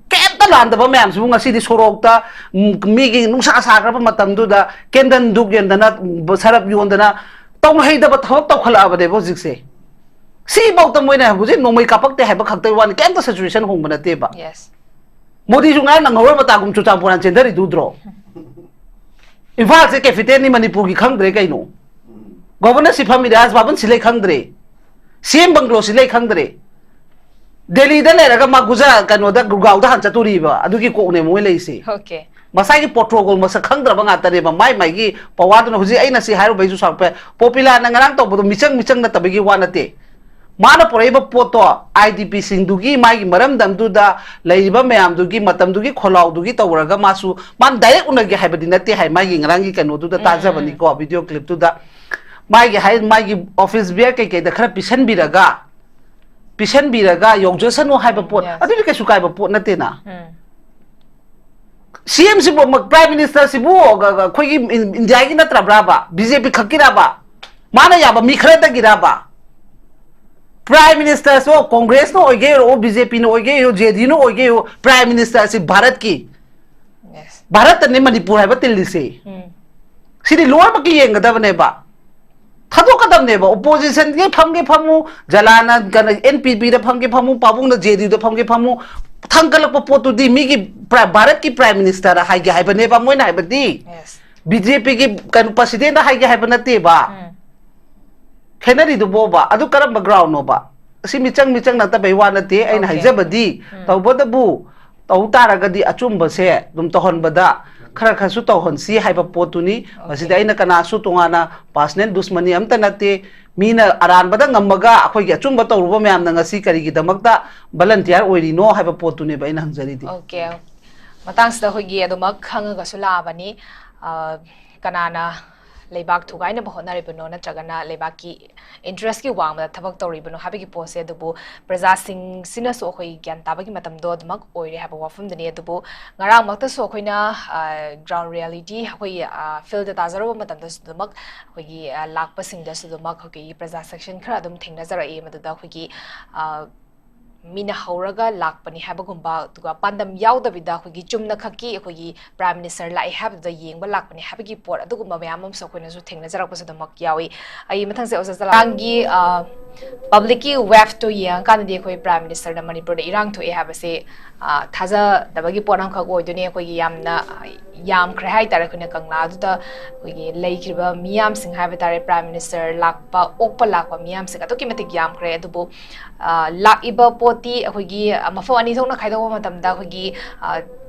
ꯀꯩꯝꯇ ꯂꯥꯟꯗꯕ ꯃꯌꯥꯝꯁꯤꯕꯨ ꯉꯁꯤꯗꯤ ꯁꯣꯔꯣꯛꯇ, ꯎꯝ, ꯃꯤꯒꯤ ꯅꯨꯡꯁꯥ ꯁꯥꯈ꯭ꯔꯕ ꯃꯇꯝꯗꯨꯗ candle ꯙꯨꯞ ꯌꯣꯟꯗꯅ, ꯁꯔꯞ ꯌꯣꯟꯗꯅ, ꯇꯧꯍꯩꯗꯕ ꯊꯕꯛ ꯇꯧꯈꯠꯂꯛꯑꯕꯅꯦꯕ ꯍꯧꯖꯤꯛꯁꯦ꯫ ꯁꯤꯐꯥꯎꯗ ꯃꯣꯏꯅ ꯍꯧꯖꯤꯛ ꯅꯣꯡꯃꯩ ꯀꯥꯞꯄꯛꯇꯦ ꯍꯥꯏꯕ ꯈꯛꯇꯒꯤ ꯋꯥꯅꯤ, ꯀꯩꯝꯇ ꯁꯤꯆꯨꯋꯦꯁꯟ ꯍꯣꯡꯕ ꯅꯠꯇꯦꯕ꯫ Yes. ꯃꯣꯗꯤꯁꯨ ꯉꯔꯥꯡ ꯅꯪꯍꯧꯔꯣꯏ ꯃꯇꯥꯒꯨꯝ ꯆꯨꯔꯆꯥꯟꯄꯨꯔ ꯆꯦꯟꯊꯔꯤꯗꯨꯗ꯭ꯔꯣ? ꯏꯝꯐꯥꯜꯁꯦ ꯀꯦꯄꯤꯇꯦꯜꯅꯤ ꯃꯅꯤꯄꯨꯔꯒꯤ, ꯈꯪꯗ꯭ꯔꯦ ꯀꯩꯅꯣ? ꯒꯣꯕꯔꯅꯔ ꯁꯤ ꯐꯝꯃꯤ ꯔꯥꯖ ꯚꯕꯟ ꯁꯤ ꯂꯩ ꯈꯪꯗ꯭ꯔꯦ, ꯁꯤ ꯑꯦꯝ ꯕꯪꯒ꯭ꯂꯣ ꯁꯤ ꯂꯩ ꯈꯪꯗ꯭ꯔꯦ, ꯗꯦꯜꯂꯤꯗ ꯂꯩꯔꯒ ꯃꯥ ꯒꯨꯖꯔꯥꯠ, ꯀꯩꯅꯣꯗ, ꯒꯨꯔꯒꯥꯎꯗ ꯍꯥꯟ ꯆꯠꯇꯣꯔꯤꯕ, ꯑꯗꯨꯒꯤ ꯀꯣꯛꯅꯦ ꯃꯣꯏ ꯂꯩꯔꯤꯁꯦ꯫ Okay. ꯃꯁꯥꯒꯤ ꯄ꯭ꯔꯣꯇꯣꯀꯣꯜ ꯃꯁꯛ ꯈꯪꯗ꯭ꯔꯕ ꯉꯥꯛꯇꯅꯦꯕ꯫ ꯃꯥꯏ ꯃꯥꯏꯒꯤ ꯄꯋꯥꯔꯗꯨꯅ, ꯍꯧꯖꯤꯛ ꯑꯩꯅ ꯁꯤ ꯍꯥꯏꯔꯨꯕꯩꯁꯨ ꯁꯥꯎꯔꯛꯄ ꯌꯥꯏ꯫ ꯄꯣꯄꯤꯂꯥꯅ ꯉꯔꯥꯡ ꯇꯧꯕꯗꯣ ꯃꯤꯆꯪ ꯃꯤꯆꯪ ꯅꯠꯇꯕꯒꯤ ꯋꯥ ꯅꯠꯇꯦ꯫ ꯃꯥꯅ ꯄꯨꯔꯛꯏꯕ ꯄꯣꯠꯇꯣ ꯑꯥꯏ ꯗꯤ ꯄꯤꯁꯤꯡꯗꯨꯒꯤ ꯃꯥꯒꯤ ꯃꯔꯝꯗꯝꯗꯨꯗ ꯂꯩꯔꯤꯕ ꯃꯌꯥꯝꯗꯨꯒꯤ ꯃꯇꯝꯗꯨꯒꯤ ꯈꯣꯜꯂꯥꯎꯗꯨꯒꯤ ꯇꯧꯔꯒ ꯃꯥꯁꯨ, ꯃꯥꯅ ꯗꯥꯏꯔꯦꯛ ꯎꯅꯒꯦ ꯍꯥꯏꯕꯗꯤ ꯅꯠꯇꯦ ꯍꯥꯏ, ꯃꯥꯒꯤ ꯉꯔꯥꯡꯒꯤ ꯀꯩꯅꯣꯗꯨꯗ ꯇꯥꯖꯕꯅꯤꯀꯣ, ꯚꯤꯗꯤꯑꯣ ꯀ꯭ꯂꯤꯞꯇꯨꯗ꯫ ꯃꯥꯒꯤ ꯍꯥꯏ, ꯃꯥꯒꯤ ꯑꯣꯐꯤꯁ ꯕꯤꯌꯔ ꯀꯩꯀꯩꯗ ꯈꯔ ꯄꯤꯁꯟꯕꯤꯔꯒ, ꯄꯤꯁꯟꯕꯤꯔꯒ ꯌꯧꯖꯁꯅꯨ ꯍꯥꯏꯕ ꯄꯣꯠ, Yes. ꯑꯗꯨꯗꯤ ꯀꯩꯁꯨ ꯀꯥꯏꯕ ꯄꯣꯠ ꯅꯠꯇꯦꯅ꯫ ꯎꯝ. ꯁꯤ ꯑꯦꯝꯁꯤꯕꯨ, ꯄ꯭ꯔꯥꯏꯝ ꯃꯤꯅꯤꯁꯇꯔꯁꯤꯕꯨ ꯑꯩꯈꯣꯏꯒꯤ ꯏꯟꯗꯤꯌꯥꯒꯤ ꯅꯠꯇ꯭ꯔꯕ꯭ꯔꯥꯕ? ꯕꯤ ꯖꯦ ꯄꯤ ꯈꯛꯀꯤꯔꯕ? ꯃꯥꯅ ꯌꯥꯕ ꯃꯤ ꯈꯔꯗꯒꯤꯔꯕ? ꯄ꯭ꯔꯥꯏꯝ ꯃꯤꯅꯤꯁꯇꯔꯁꯨ ꯀꯣꯡꯒ꯭ꯔꯦꯁꯅ ꯑꯣꯏꯒꯦ ꯑꯣꯏꯔꯣ, ꯕꯤ ꯖꯦ ꯄꯤꯅ ꯑꯣꯏꯒꯦ ꯑꯣꯏꯔꯣ, ꯖꯦ ꯗꯤ ꯌꯨꯅ ꯑꯣꯏꯒꯦ ꯑꯣꯏꯔꯣ, ꯄ꯭ꯔꯥꯏꯝ ꯃꯤꯅꯤꯁꯇꯔꯁꯤ ꯚꯥꯔꯠꯀꯤ, Yes. ꯚꯥꯔꯠꯇꯅꯤ ꯃꯅꯤꯄꯨꯔ ꯍꯥꯏꯕ ꯇꯤꯜꯂꯤꯁꯦ꯫ ꯎꯝ. ꯁꯤꯗꯤ ꯂꯣꯏꯅꯃꯛꯀꯤ ꯌꯦꯡꯒꯗꯕꯅꯦꯕ꯫ ꯊꯥꯗꯣꯛꯀꯗꯕꯅꯦꯕ꯫ ꯑꯣꯄꯣꯖꯤꯁꯟꯒꯤ ꯐꯝꯒꯦ ꯐꯝꯃꯨ, ꯖꯂꯥꯅ ꯀꯩꯅꯣ, ꯑꯦꯟ ꯄꯤ ꯄꯤꯗ ꯐꯝꯒꯦ ꯐꯝꯃꯨ, ꯄꯥꯕꯨꯡꯅ ꯖꯦ ꯗꯤ ꯌꯨꯗ ꯐꯝꯒꯦ ꯐꯝꯃꯨ, ꯊꯥꯡꯒꯠꯂꯛꯄ ꯄꯣꯠꯇꯨꯗꯤ ꯃꯤꯒꯤ ꯚꯥꯔꯠꯀꯤ ꯄ꯭ꯔꯥꯏꯝ ꯃꯤꯅꯤꯁꯇꯔ ꯍꯥꯏꯒꯦ ꯍꯥꯏꯕꯅꯦꯕ ꯃꯣꯏꯅ ꯍꯥꯏꯕꯗꯤ꯫ Yes. ꯕꯤ ꯖꯦ ꯄꯤꯒꯤ ꯀꯩꯅꯣ, ꯄ꯭ꯔꯁꯤꯗꯦꯟꯗ ꯍꯥꯏꯒꯦ ꯍꯥꯏꯕ ꯅꯠꯇꯦꯕ꯫ ꯎꯝ. ꯈꯦꯠꯅꯔꯤꯗꯨꯕꯣꯕ, ꯑꯗꯨ ꯀꯔꯝꯕ ꯒ꯭ꯔꯥꯎꯟꯅꯣꯕ? ꯑꯁꯤ ꯃꯤꯆꯪ ꯃꯤꯆꯪ ꯅꯠꯇꯕꯩ ꯋꯥ ꯅꯠꯇꯦ꯫ ꯑꯩꯅ Okay. ꯍꯥꯏꯖꯕꯗꯤ, ꯎꯝ. ꯇꯧꯕꯇꯕꯨ ꯇꯧ ꯇꯥꯔꯒꯗꯤ ꯑꯆꯨꯝꯕꯁꯦ ꯑꯗꯨꯝ ꯇꯧꯍꯟꯕꯗ ꯈꯔ ꯈꯔꯁꯨ ꯇꯧꯍꯟꯁꯤ ꯍꯥꯏꯕ ꯄꯣꯠꯇꯨꯅꯤ꯫ ꯃꯁꯤꯗ ꯑꯩꯅ ꯀꯅꯥꯁꯨ ꯇꯣꯉꯥꯟꯅ ꯄꯥꯔꯁꯅꯦꯜ ꯗꯨꯁꯃꯅꯤ ꯑꯝꯇ ꯅꯠꯇꯦ꯫ ꯃꯤꯅ ꯑꯔꯥꯟꯕꯗ ꯉꯝꯃꯒ ꯑꯩꯈꯣꯏꯒꯤ ꯑꯆꯨꯝꯕ ꯇꯧꯔꯨꯕ ꯃꯌꯥꯝꯅ ꯉꯁꯤ ꯀꯔꯤꯒꯤꯗꯃꯛꯇ ꯚꯂꯟꯇꯤꯌꯥꯔ ꯑꯣꯏꯔꯤꯅꯣ ꯍꯥꯏꯕ ꯄꯣꯠꯇꯨꯅꯦꯕ ꯑꯩꯅ ꯍꯪꯖꯔꯤꯗꯤ꯫ Okay. ꯃꯇꯥꯡꯁꯤꯗ ꯑꯩꯈꯣꯏꯒꯤ ꯑꯗꯨꯃꯛ ꯈꯪꯉꯒꯁꯨ ꯂꯥꯛꯑꯕꯅꯤ꯫ ꯑ, ꯀꯅꯥꯅ ꯂꯩꯕꯥꯛ ꯊꯨꯒꯥꯏꯅꯕ ꯍꯣꯠꯅꯔꯤꯕꯅꯣ, ꯅꯠꯇ꯭ꯔꯒꯅ ꯂꯩꯕꯥꯛꯀꯤ ꯏꯟꯇꯔꯦꯁꯀꯤ ꯋꯥꯡꯃꯗ ꯊꯕꯛ ꯇꯧꯔꯤꯕꯅꯣ ꯍꯥꯏꯕꯒꯤ ꯄꯣꯠꯁꯦ, ꯑꯗꯨꯕꯨ ꯄ꯭ꯔꯖꯥꯁꯤꯡꯁꯤꯅꯁꯨ ꯑꯩꯈꯣꯏ ꯒ꯭ꯌꯥꯟ ꯇꯥꯕꯒꯤ ꯃꯇꯝꯗꯣ ꯑꯗꯨꯃꯛ ꯑꯣꯏꯔꯦ ꯍꯥꯏꯕ ꯋꯥꯐꯝꯗꯨꯅꯤ꯫ ꯑꯗꯨꯕꯨ ꯉꯔꯥꯡꯃꯛꯇꯁꯨ ꯑꯩꯈꯣꯏꯅ, ꯑ, ꯒ꯭ꯔꯥꯎꯟ ꯔꯤꯌꯦꯂꯤꯇꯤ ꯑꯩꯈꯣꯏꯒꯤ, ꯑ, ꯐꯤꯜꯗ ꯇꯥꯖꯔꯨꯕ ꯃꯇꯝꯗꯁꯨ ꯑꯗꯨꯃꯛ ꯑꯩꯈꯣꯏꯒꯤ, ꯑ, ꯂꯥꯛꯄꯁꯤꯡꯗꯁꯨ ꯑꯗꯨꯃꯛ ꯑꯩꯈꯣꯏꯒꯤ ꯄ꯭ꯔꯖꯥ ꯁꯦꯛꯁꯟ ꯈꯔ ꯑꯗꯨꯝ ꯊꯦꯡꯅꯖꯔꯛꯏ꯫ ꯃꯗꯨꯗ ꯑꯩꯈꯣꯏꯒꯤ, ꯑ, ꯃꯤꯅ ꯍꯧꯔꯒ ꯂꯥꯛꯄꯅꯤ ꯍꯥꯏꯕꯒꯨꯝꯕ, ꯑꯗꯨꯒ ꯄꯥꯟꯗꯝ ꯌꯥꯎꯗꯕꯤꯗ ꯑꯩꯈꯣꯏꯒꯤ ꯆꯨꯝꯅ ꯈꯛꯀꯤ ꯑꯩꯈꯣꯏꯒꯤ Prime Minister ꯂꯥꯛꯑꯦ ꯍꯥꯏꯕꯗꯨꯗ ꯌꯦꯡꯕ ꯂꯥꯛꯄꯅꯤ ꯍꯥꯏꯕꯒꯤ ꯄꯣꯠ, ꯑꯗꯨꯒꯨꯝꯕ ꯃꯌꯥꯝ ꯑꯃꯁꯨ ꯑꯩꯈꯣꯏꯅꯁꯨ ꯊꯦꯡꯅꯖꯔꯛꯄꯁꯨ ꯑꯗꯨꯃꯛ ꯌꯥꯎꯏ꯫ ꯑꯩ ꯃꯊꯪꯁꯦ ꯑꯣꯖꯥ ꯆꯂꯥꯡꯒꯤ, ꯑ, publicꯀꯤ waveꯇꯣ ꯌꯦꯡꯉꯀꯥꯟꯗꯗꯤ ꯑꯩꯈꯣꯏ Prime Ministerꯅ ꯃꯅꯤꯄꯨꯔꯗ ꯏꯔꯥꯡ ꯊꯣꯛꯑꯦ ꯍꯥꯏꯕꯁꯦ, ꯑ, ꯊꯥꯖꯗꯕꯒꯤ ꯄꯣꯠ ꯑꯃꯈꯛ ꯑꯣꯏꯗꯣꯏꯅꯤ꯫ ꯑꯩꯈꯣꯏꯒꯤ ꯌꯥꯝꯅ, ꯑ, ꯌꯥꯝꯈ꯭ꯔꯦ ꯍꯥꯏꯇꯥꯔꯦ꯫ ꯑꯩꯈꯣꯏꯅ ꯀꯪꯂꯥꯗꯨꯗ ꯑꯩꯈꯣꯏꯒꯤ ꯂꯩꯈ꯭ꯔꯤꯕ ꯃꯤꯌꯥꯝꯁꯤꯡ ꯍꯥꯏꯕ ꯇꯥꯔꯦ, Prime Minister ꯂꯥꯛꯄ, ꯑꯣꯛꯄ ꯂꯥꯛꯄ ꯃꯤꯌꯥꯝꯁꯤꯡ ꯑꯗꯨꯛꯀꯤ ꯃꯇꯤꯛ ꯌꯥꯝꯈ꯭ꯔꯦ꯫ ꯑꯗꯨꯕꯨ, ꯑ, ꯂꯥꯛꯏꯕ ꯄꯣꯠꯇꯤ ꯑꯩꯈꯣꯏꯒꯤ, ꯑ, ꯃꯐꯝ ꯑꯅꯤ ꯊꯣꯛꯅ ꯈꯥꯏꯗꯣꯛꯄ ꯃꯇꯝꯗ ꯑꯩꯈꯣꯏꯒꯤ, ꯑ,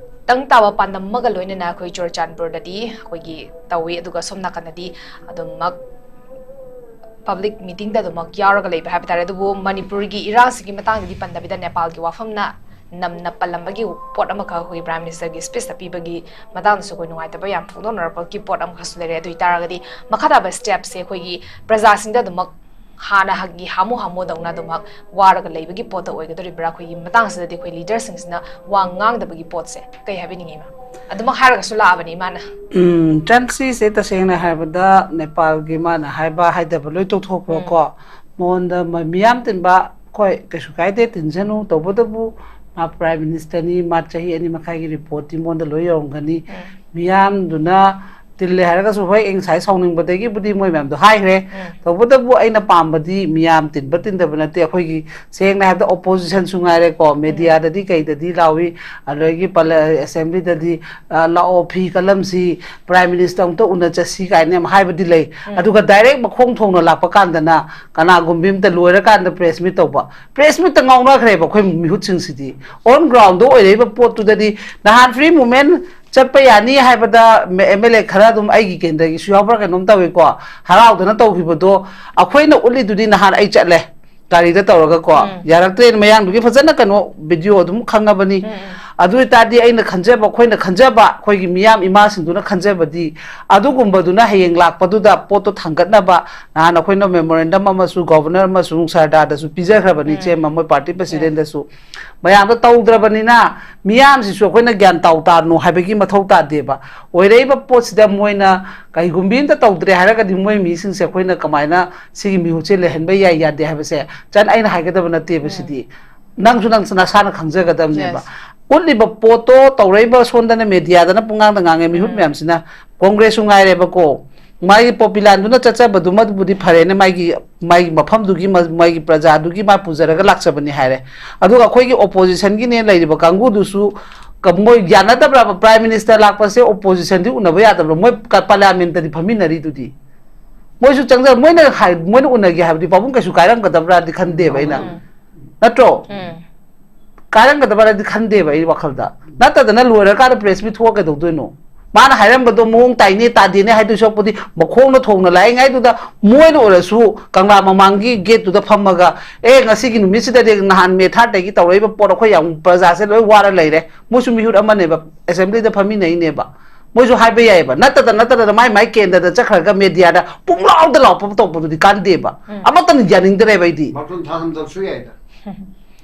ꯇꯪ ꯇꯥꯕ ꯄꯥꯟꯗꯝ ꯑꯃꯒ ꯂꯣꯏꯅꯅ ꯑꯩꯈꯣꯏ ꯆꯨꯔꯆꯥꯟꯄꯨꯔꯗꯗꯤ ꯑꯩꯈꯣꯏꯒꯤ ꯇꯧꯏ, ꯑꯗꯨꯒ ꯁꯣꯝ ꯅꯥꯀꯟꯗꯗꯤ ꯑꯗꯨꯃꯛ public meetingꯗ ꯑꯗꯨꯃꯛ ꯌꯥꯎꯔꯒ ꯂꯩꯕ ꯍꯥꯏꯕ ꯇꯥꯔꯦ꯫ ꯑꯗꯨꯕꯨ ꯃꯅꯤꯄꯨꯔꯒꯤ ꯏꯔꯥꯡꯁꯤꯒꯤ ꯃꯇꯥꯡꯗꯗꯤ ꯄꯟꯗꯕꯤꯗ ꯅꯦꯄꯥꯜꯒꯤ ꯋꯥꯐꯝꯅ ꯅꯝꯅ ꯄꯜꯂꯝꯕꯒꯤ ꯄꯣꯠ ꯑꯃꯈꯛ ꯑꯩꯈꯣꯏꯒꯤ Prime Ministerꯒꯤ speechꯇ ꯄꯤꯕꯒꯤ ꯃꯇꯥꯡꯗꯁꯨ ꯑꯩꯈꯣꯏ ꯅꯨꯡꯉꯥꯏꯇꯕ ꯌꯥꯝ ꯐꯣꯡꯗꯣꯛꯅꯔꯛꯄꯒꯤ ꯄꯣꯠ ꯑꯃꯈꯛꯁꯨ ꯂꯩꯔꯦ꯫ ꯑꯗꯨ ꯑꯣꯏꯇꯥꯔꯒꯗꯤ ꯃꯈꯥ ꯇꯥꯕ stepꯁꯦ ꯑꯩꯈꯣꯏꯒꯤ ꯄ꯭ꯔꯖꯥꯁꯤꯡꯗ ꯑꯗꯨꯃꯛ ꯍꯥꯟꯅꯒꯤ ꯍꯥꯃꯨ ꯍꯥꯃꯨꯗꯧꯅ ꯑꯗꯨꯃꯛ ꯋꯥꯔꯒ ꯂꯩꯕꯒꯤ ꯄꯣꯠꯇ ꯑꯣꯏꯒꯗꯧꯔꯤꯕ꯭ꯔꯥ? ꯑꯩꯈꯣꯏꯒꯤ ꯃꯇꯥꯡꯁꯤꯗꯗꯤ ꯑꯩꯈꯣꯏ leaderꯁꯤꯡꯁꯤꯅ ꯋꯥ ꯉꯥꯡꯗꯕꯒꯤ ꯄꯣꯠꯁꯦ ꯀꯩ ꯍꯥꯏꯕꯤꯅꯤꯡꯉꯤ, ꯏꯃꯥ? ꯑꯗꯨꯃꯛ ꯍꯥꯏꯔꯒꯁꯨ ꯂꯥꯛꯑꯕꯅꯤ ꯏꯃꯥꯅ꯫ ꯎꯝ, ꯆꯟꯁꯤꯁꯦ ꯇꯁꯦꯡꯅ ꯍꯥꯏꯔꯕꯗ ꯅꯦꯄꯥꯜꯒꯤ ꯃꯥꯅ ꯍꯥꯏꯕ ꯍꯥꯏꯗꯕ ꯂꯣꯏ ꯇꯣꯛꯊꯣꯛꯈ꯭ꯔꯣꯀꯣ꯫ ꯎꯝ꯫ ꯃꯉꯣꯟꯗ ꯃ-, ꯃꯤꯌꯥꯝ ꯇꯤꯟꯕ, ꯍꯣꯏ, ꯀꯩꯁꯨ ꯀꯥꯏꯗꯦ, ꯇꯤꯟꯖꯅꯨ꯫ ꯇꯧꯕꯇꯕꯨ ꯃꯥ Prime Ministerꯅꯤ, ꯃꯥ ꯆꯍꯤ ꯑꯅꯤ ꯃꯈꯥꯏꯒꯤ reportꯇꯤ ꯃꯉꯣꯟꯗ ꯂꯣꯏ ꯌꯧꯔꯝꯒꯅꯤ꯫ ꯎꯝ꯫ ꯃꯤꯌꯥꯝꯗꯨꯅ ꯇꯤꯜꯂꯦ ꯍꯥꯏꯔꯒꯁꯨ, ꯍꯣꯏ, ꯑꯩ ꯉꯁꯥꯏ ꯁꯥꯎꯅꯤꯡꯕꯗꯒꯤꯕꯨꯗꯤ ꯃꯣꯏ ꯃꯌꯥꯝꯗꯣ ꯍꯥꯏꯈ꯭ꯔꯦ꯫ ꯎꯝ꯫ ꯇꯧꯕꯇꯕꯨ ꯑꯩꯅ ꯄꯥꯝꯕꯗꯤ ꯃꯤꯌꯥꯝ ꯇꯤꯟꯕ ꯇꯤꯟꯗꯕ ꯅꯠꯇꯦ꯫ ꯑꯩꯈꯣꯏꯒꯤ ꯁꯦꯡꯅ ꯍꯥꯏꯕꯗ oppositionꯁꯨ ꯉꯥꯏꯔꯦꯀꯣ, ꯎꯝ꯫ Mediaꯗꯗꯤ ꯀꯩꯗꯗꯤ ꯂꯥꯎꯏ, ꯑꯗꯒꯤ ꯄꯥꯔꯂ-, Assemblyꯗꯗꯤ, ꯑ, "ꯂꯥꯛꯑꯣ, ꯐꯤ ꯀꯜꯂꯝꯁꯤ, Prime Minister ꯑꯃꯨꯛꯇ ꯎꯅ ꯆꯠꯁꯤ" ꯀꯥꯏꯅ ꯌꯥꯝ ꯍꯥꯏꯕꯗꯤ ꯂꯩ꯫ ꯎꯝ꯫ ꯑꯗꯨꯒ direct ꯃꯈꯣꯡ ꯊꯣꯡꯅ ꯂꯥꯛꯄ ꯀꯥꯟꯗꯅ ꯀꯅꯥꯒꯨꯝꯕꯤ ꯑꯃꯇ ꯂꯣꯏꯔꯀꯥꯟꯗ press meet ꯇꯧꯕ꯫ Press meetꯇ ꯉꯥꯎꯅꯈ꯭ꯔꯦꯕ ꯑꯩꯈꯣꯏ ꯃꯤꯍꯨꯠꯁꯤꯡꯁꯤꯗꯤ꯫ On groundꯗ ꯑꯣꯏꯔꯛꯏꯕ ꯄꯣꯠꯇꯨꯗꯗꯤ ꯅꯍꯥꯟ free movement ꯆꯠꯄ ꯌꯥꯅꯤ ꯍꯥꯏꯕꯗ ꯃꯦ-, MLA ꯈꯔ ꯑꯗꯨꯝ ꯑꯩꯒꯤ ꯀꯦꯟꯗ꯭ꯔꯒꯤꯁꯨ ꯌꯥꯎꯕ꯭ꯔꯥ ꯀꯩꯅꯣꯝ ꯇꯧꯏꯀꯣ, ꯍꯔꯥꯎꯗꯅ ꯇꯧꯈꯤꯕꯗꯣ ꯑꯩꯈꯣꯏꯅ ꯎꯠꯂꯤꯗꯨꯗꯤ ꯅꯍꯥꯟ ꯑꯩ ꯆꯠꯂꯦ ꯒꯥꯔꯤꯗ ꯇꯧꯔꯒꯀꯣ, ꯎꯝ꯫ ꯌꯥꯔꯛꯇ꯭ꯔꯦꯅ ꯃꯌꯥꯡꯗꯨꯒꯤ ꯐꯖꯅ ꯀꯩꯅꯣ video ꯑꯗꯨꯝ ꯈꯪꯉꯕꯅꯤ꯫ ꯎꯝ, ꯎꯝ꯫ ꯑꯗꯨ ꯑꯣꯏꯇꯥꯔꯗꯤ ꯑꯩꯅ ꯈꯟꯖꯕ, ꯑꯩꯈꯣꯏꯅ ꯈꯟꯖꯕ, ꯑꯩꯈꯣꯏꯒꯤ ꯃꯤꯌꯥꯝ ꯏꯃꯥꯁꯤꯡꯗꯨꯅ ꯈꯟꯖꯕꯗꯤ ꯑꯗꯨꯒꯨꯝꯕꯗꯨꯅ ꯍꯌꯦꯡ ꯂꯥꯛꯄꯗꯨꯗ ꯄꯣꯠꯇꯣ ꯊꯥꯡꯒꯠꯅꯕ ꯅꯍꯥꯟ ꯑꯩꯈꯣꯏꯅ memorandum ꯑꯃꯁꯨ Governor ꯑꯃꯁꯨꯡ ꯁꯔꯗꯥꯔꯗꯁꯨ ꯄꯤꯖꯈ꯭ꯔꯕꯅꯤ, ꯎꯝ꯫ ꯏꯆꯦ ꯑꯃ, ꯃꯣꯏ party ꯎꯝ꯫ Presidentꯗꯁꯨ꯫ ꯃꯌꯥꯝꯗꯣ ꯇꯧꯗ꯭ꯔꯕꯅꯤꯅ ꯃꯤꯌꯥꯝꯁꯤꯁꯨ ꯑꯩꯈꯣꯏꯅ ꯒ꯭ꯌꯥꯟ ꯇꯥꯎ ꯇꯥꯔꯅꯨ ꯍꯥꯏꯕꯒꯤ ꯃꯊꯧ ꯇꯥꯗꯦꯕ꯫ ꯑꯣꯏꯔꯛꯏꯕ ꯄꯣꯠꯁꯤꯗ ꯃꯣꯏꯅ ꯀꯩꯒꯨꯝꯕꯤ ꯑꯝꯇ ꯇꯧꯗ꯭ꯔꯦ ꯍꯥꯏꯔꯒꯗꯤ ꯃꯣꯏ ꯃꯤꯁꯤꯡꯁꯦ ꯑꯩꯈꯣꯏꯅ ꯀꯃꯥꯏꯅ ꯁꯤꯒꯤ ꯃꯤꯍꯨꯠꯁꯦ ꯂꯩꯍꯟꯕ ꯌꯥꯏ ꯌꯥꯗꯦ ꯍꯥꯏꯕꯁꯦ ꯆꯟ ꯑꯩꯅ ꯍꯥꯏꯒꯗꯕ ꯅꯠꯇꯦꯕ ꯎꯝ꯫ ꯁꯤꯗꯤ꯫ ꯅꯪꯁꯨ ꯅꯪ ꯅꯁꯥꯅ ꯈꯪꯖꯒꯗꯕꯅꯦꯕ꯫ Yes. ꯎꯠꯂꯤꯕ ꯄꯣꯠꯇꯣ ꯇꯧꯔꯛꯏꯕ, ꯁꯣꯝꯗꯅ ꯃꯦꯗꯤꯌꯥꯗꯅ ꯄꯨꯡꯉꯥꯡꯗ ꯉꯥꯡꯉꯦ, ꯃꯤꯍꯨꯠ ꯎꯝ꯫ ꯃꯌꯥꯝꯁꯤꯅ꯫ ꯀꯣꯡꯒ꯭ꯔꯦꯁꯁꯨ ꯉꯥꯏꯔꯦꯕꯀꯣ, ꯃꯥꯒꯤ ꯄꯣꯄꯤꯂꯥꯟꯗꯨꯅ ꯆꯠꯆꯕꯗꯨꯃꯕꯨꯗꯤ ꯐꯔꯦꯅꯦ, ꯃꯥꯒꯤ, ꯃꯥꯒꯤ ꯃꯐꯝꯗꯨꯒꯤ ꯃ-, ꯃꯥꯒꯤ ꯄ꯭ꯔꯖꯥꯗꯨꯒꯤ ꯃꯥ ꯄꯨꯖꯔꯒ ꯂꯥꯛꯆꯕꯅꯤ ꯍꯥꯏꯔꯦ꯫ ꯑꯗꯨꯒ ꯑꯩꯈꯣꯏꯒꯤ ꯑꯣꯄꯣꯖꯤꯁꯟꯒꯤꯅꯦ ꯂꯩꯔꯤꯕ ꯀꯥꯡꯕꯨꯗꯨꯁꯨ ꯀ-, ꯃꯣꯏ ꯌꯥꯅꯗꯕ꯭ꯔꯕ? ꯄ꯭ꯔꯥꯏꯝ ꯃꯤꯅꯤꯁꯇꯔ ꯂꯥꯛꯄꯁꯦ ꯑꯣꯄꯣꯖꯤꯁꯟꯗꯤ ꯎꯅꯕ ꯌꯥꯗꯕ꯭ꯔꯥ? ꯃꯣꯏ ꯀ-, ꯄꯥꯔꯂꯤꯌꯥꯃꯦꯟꯇꯗꯤ ꯐꯝꯃꯤꯟꯅꯔꯤꯗꯨꯗꯤ꯫ ꯃꯣꯏꯁꯨ ꯆꯪꯖ-, ꯃꯣꯏꯅ ꯍꯥꯏ-, ꯃꯣꯏꯅ ꯎꯅꯒꯦ ꯍꯥꯏꯕꯗꯤ ꯄꯥꯕꯨꯡ ꯀꯩꯁꯨ ꯀꯥꯏꯔꯝꯒꯗꯕ꯭ꯔꯥꯗꯤ ꯈꯟꯗꯦꯕ ꯑꯩꯅ꯫ ꯎꯝ꯫ ꯅꯠꯇ꯭ꯔꯣ? ꯎꯝ꯫ ꯀꯥꯏꯔꯝꯒꯗꯕ꯭ꯔꯥꯗꯤ ꯈꯟꯗꯦꯕ ꯑꯩ ꯋꯥꯈꯜꯗ꯫ ꯅꯠꯇꯗꯅ ꯂꯣꯏꯔꯀꯥꯟꯗ ꯄ꯭ꯔꯦꯁ ꯃꯤꯠ ꯊꯣꯛꯑ ꯀꯩꯗꯧꯗꯣꯏꯅꯣ? ꯃꯥꯅ ꯍꯥꯏꯔꯝꯕꯗꯣ ꯃꯑꯣꯡ ꯇꯥꯏꯅꯦ ꯇꯥꯗꯦꯅꯦ ꯍꯥꯏꯗꯣꯏ ꯁꯔꯨꯛꯄꯨꯗꯤ ꯃꯈꯣꯡꯅ ꯊꯣꯡꯅ ꯂꯥꯛꯏꯉꯩꯗꯨꯗ ꯃꯣꯏꯅ ꯑꯣꯏꯔꯁꯨ ꯀꯪꯂꯥ ꯃꯃꯥꯡꯒꯤ ꯒꯦꯠꯇꯨꯗ ꯐꯝꯃꯒ, "ꯑꯦ, ꯉꯁꯤꯒꯤ ꯅꯨꯃꯤꯠꯁꯤꯗꯗꯤ ꯅꯍꯥꯟ ꯃꯦ ꯊꯥꯔꯠꯇꯒꯤ ꯇꯧꯔꯛꯏꯕ ꯄꯣꯠ ꯑꯩꯈꯣꯏ ꯌꯥꯝ ꯄ꯭ꯔꯖꯥꯁꯦ ꯂꯣꯏ ꯋꯥꯔ ꯂꯩꯔꯦ, ꯃꯣꯏꯁꯨ ꯃꯤꯍꯨꯠ ꯑꯃꯅꯦꯕ, ꯑꯦꯁꯦꯝꯕ꯭ꯂꯤꯗ ꯐꯝꯃꯤꯟꯅꯩꯅꯦꯕ, ꯃꯣꯏꯁꯨ ꯍꯥꯏꯕ ꯌꯥꯏꯑꯕ"꯫ ꯅꯠꯇꯗ ꯅꯠꯇꯗꯅ ꯃꯥꯏ ꯃꯥꯏ ꯀꯦꯟꯗ꯭ꯔꯗ ꯆꯠꯈ꯭ꯔꯒ ꯃꯦꯗꯤꯌꯥꯗ ꯄꯨꯡꯂꯥꯎꯗ ꯂꯥꯎꯄ ꯇꯧꯕꯗꯨꯗꯤ ꯀꯥꯟꯗꯦꯕ꯫ ꯎꯝ꯫ ꯑꯃꯠꯇꯅ ꯌꯥꯅꯤꯡꯗ꯭ꯔꯦꯕ ꯑꯩꯗꯤ꯫ ꯃꯇꯣꯟ ꯊꯥꯔꯝꯗꯕꯁꯨ ꯌꯥꯏꯗ꯫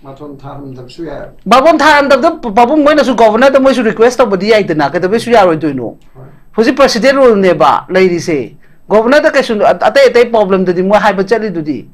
ꯃꯇꯣꯟ ꯊꯥꯔꯝꯗꯕꯁꯨ ꯌꯥꯏ꯫ ꯃꯇꯣꯟ ꯊꯥꯔꯝꯗꯕꯗ ꯄꯥꯕꯨꯡ ꯃꯣꯏꯅꯁꯨ ꯒꯣꯚꯔꯅꯔꯗ ꯃꯣꯏꯁꯨ ꯔꯤꯀ꯭ꯋꯦꯁ ꯇꯧꯕꯗꯤ ꯌꯥꯏꯗꯅ, ꯀꯩꯗꯧꯕꯩꯁꯨ ꯌꯥꯔꯣꯏꯗꯣꯏꯅꯣ? ꯍꯣꯏ꯫ ꯍꯧꯖꯤꯛ ꯄ꯭ꯔꯁꯤꯗꯦꯟ ꯔꯨꯜꯅꯦꯕ ꯂꯩꯔꯤꯁꯦ꯫ ꯒꯣꯚꯔꯅꯔꯗ ꯀꯩꯁꯨ ꯑ-, ꯑꯇꯩ ꯑꯇꯩ ꯄ꯭ꯔꯣꯕ꯭ꯂꯦꯝꯗꯗꯤ ꯃꯣꯏ ꯍꯥꯏꯕ ꯆꯠꯂꯤꯗꯨꯗꯤ꯫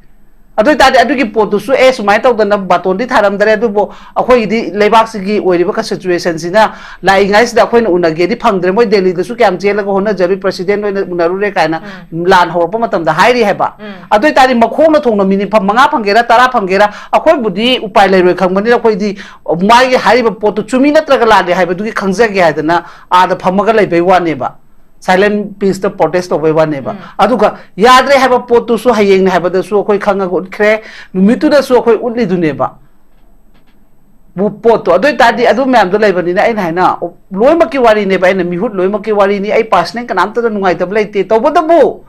ꯑꯗꯨ ꯑꯣꯏ ꯇꯥꯔꯗꯤ ꯑꯗꯨꯒꯤ ꯄꯣꯠꯇꯨꯁꯨ, "ꯑꯦ, ꯁꯨꯃꯥꯏꯅ ꯇꯧꯗꯅ ꯕꯥꯇꯣꯟꯗꯤ ꯊꯥꯔꯝꯗꯔꯦ, ꯑꯗꯨꯕꯨ ꯑꯩꯈꯣꯏꯒꯤꯗꯤ ꯂꯩꯕꯥꯛꯁꯤꯒꯤ ꯑꯣꯏꯔꯤꯕ ꯀꯟꯁꯇꯤꯇ꯭ꯌꯨꯑꯦꯁꯟꯁꯤꯅ ꯂꯥꯛꯏꯉꯩꯁꯤꯗ ꯑꯩꯈꯣꯏꯅ ꯎꯅꯒꯦꯗꯤ ꯐꯪꯗ꯭ꯔꯦ, ꯃꯣꯏ ꯗꯦꯜꯂꯤꯗꯁꯨ ꯀꯌꯥꯝ ꯆꯦꯜꯂꯒ ꯍꯣꯠꯅꯖꯔꯨꯏ, ꯄ꯭ꯔꯁꯤꯗꯦꯟ ꯑꯣꯏꯅ ꯎꯅꯔꯨꯔꯦ" ꯀꯥꯏꯅ ꯎꯝ꯫ ꯂꯥꯟ ꯍꯧꯔꯛꯄ ꯃꯇꯝꯗ ꯍꯥꯏꯔꯤ ꯍꯥꯏꯕ꯫ ꯎꯝ꯫ ꯑꯗꯨ ꯑꯣꯏ ꯇꯥꯔꯗꯤ ꯃꯈꯣꯡꯅ ꯊꯣꯡꯅ ꯃꯤꯅꯤꯠ ꯐ-, ꯃꯉꯥ ꯐꯪꯒꯦꯔꯥ, ꯇꯔꯥ ꯐꯪꯒꯦꯔꯥ, ꯑꯩꯈꯣꯏꯕꯨꯗꯤ ꯎꯄꯥꯏ ꯂꯩꯔꯣꯏ ꯈꯪꯕꯅꯤꯅ, ꯑꯩꯈꯣꯏꯗꯤ ꯃꯥꯒꯤ ꯍꯥꯏꯔꯤꯕ ꯄꯣꯠꯇꯨ ꯆꯨꯝꯃꯤ ꯅꯠꯇ꯭ꯔꯒ ꯂꯥꯜꯂꯤ ꯍꯥꯏꯕꯗꯨꯒꯤ ꯈꯪꯖꯒꯦ ꯍꯥꯏꯗꯅ ꯑꯥꯗ ꯐꯝꯃꯒ ꯂꯩꯕꯩ ꯋꯥꯅꯦꯕ꯫ ꯁꯥꯏꯂꯦꯟ ꯄꯤꯁꯇ ꯄ꯭ꯔꯣꯇꯦꯁ ꯇꯧꯕꯩ ꯋꯥꯅꯦꯕ꯫ ꯎꯝ꯫ ꯑꯗꯨꯒ ꯌꯥꯗ꯭ꯔꯦ ꯍꯥꯏꯕ ꯄꯣꯠꯇꯨꯁꯨ ꯍꯌꯦꯡꯅꯦ ꯍꯥꯏꯕꯗꯁꯨ ꯑꯩꯈꯣꯏ ꯈꯪꯉꯒ ꯎꯠꯈ꯭ꯔꯦ, ꯅꯨꯃꯤꯠꯇꯨꯗꯁꯨ ꯑꯩꯈꯣꯏ ꯎꯠꯂꯤꯗꯨꯅꯦꯕ꯫ ꯄꯣꯠꯇꯣ꯫ ꯑꯗꯨ ꯑꯣꯏ ꯇꯥꯔꯗꯤ ꯑꯗꯨ ꯃꯌꯥꯝꯗꯣ ꯂꯩꯕꯅꯤꯅ ꯑꯩꯅ ꯍꯥꯏꯅ, ꯂꯣꯏꯅꯃꯛꯀꯤ ꯋꯥꯔꯤꯅꯦꯕ, ꯑꯩꯅ ꯃꯤꯍꯨꯠ ꯂꯣꯏꯅꯃꯛꯀꯤ ꯋꯥꯔꯤꯅꯤ, ꯑꯩ ꯄꯥꯔꯁꯅꯦꯜ ꯀꯅꯥꯝꯇꯗ ꯅꯨꯡꯉꯥꯏꯇꯕ ꯂꯩꯇꯦ꯫ ꯇꯧꯕꯇꯕꯨ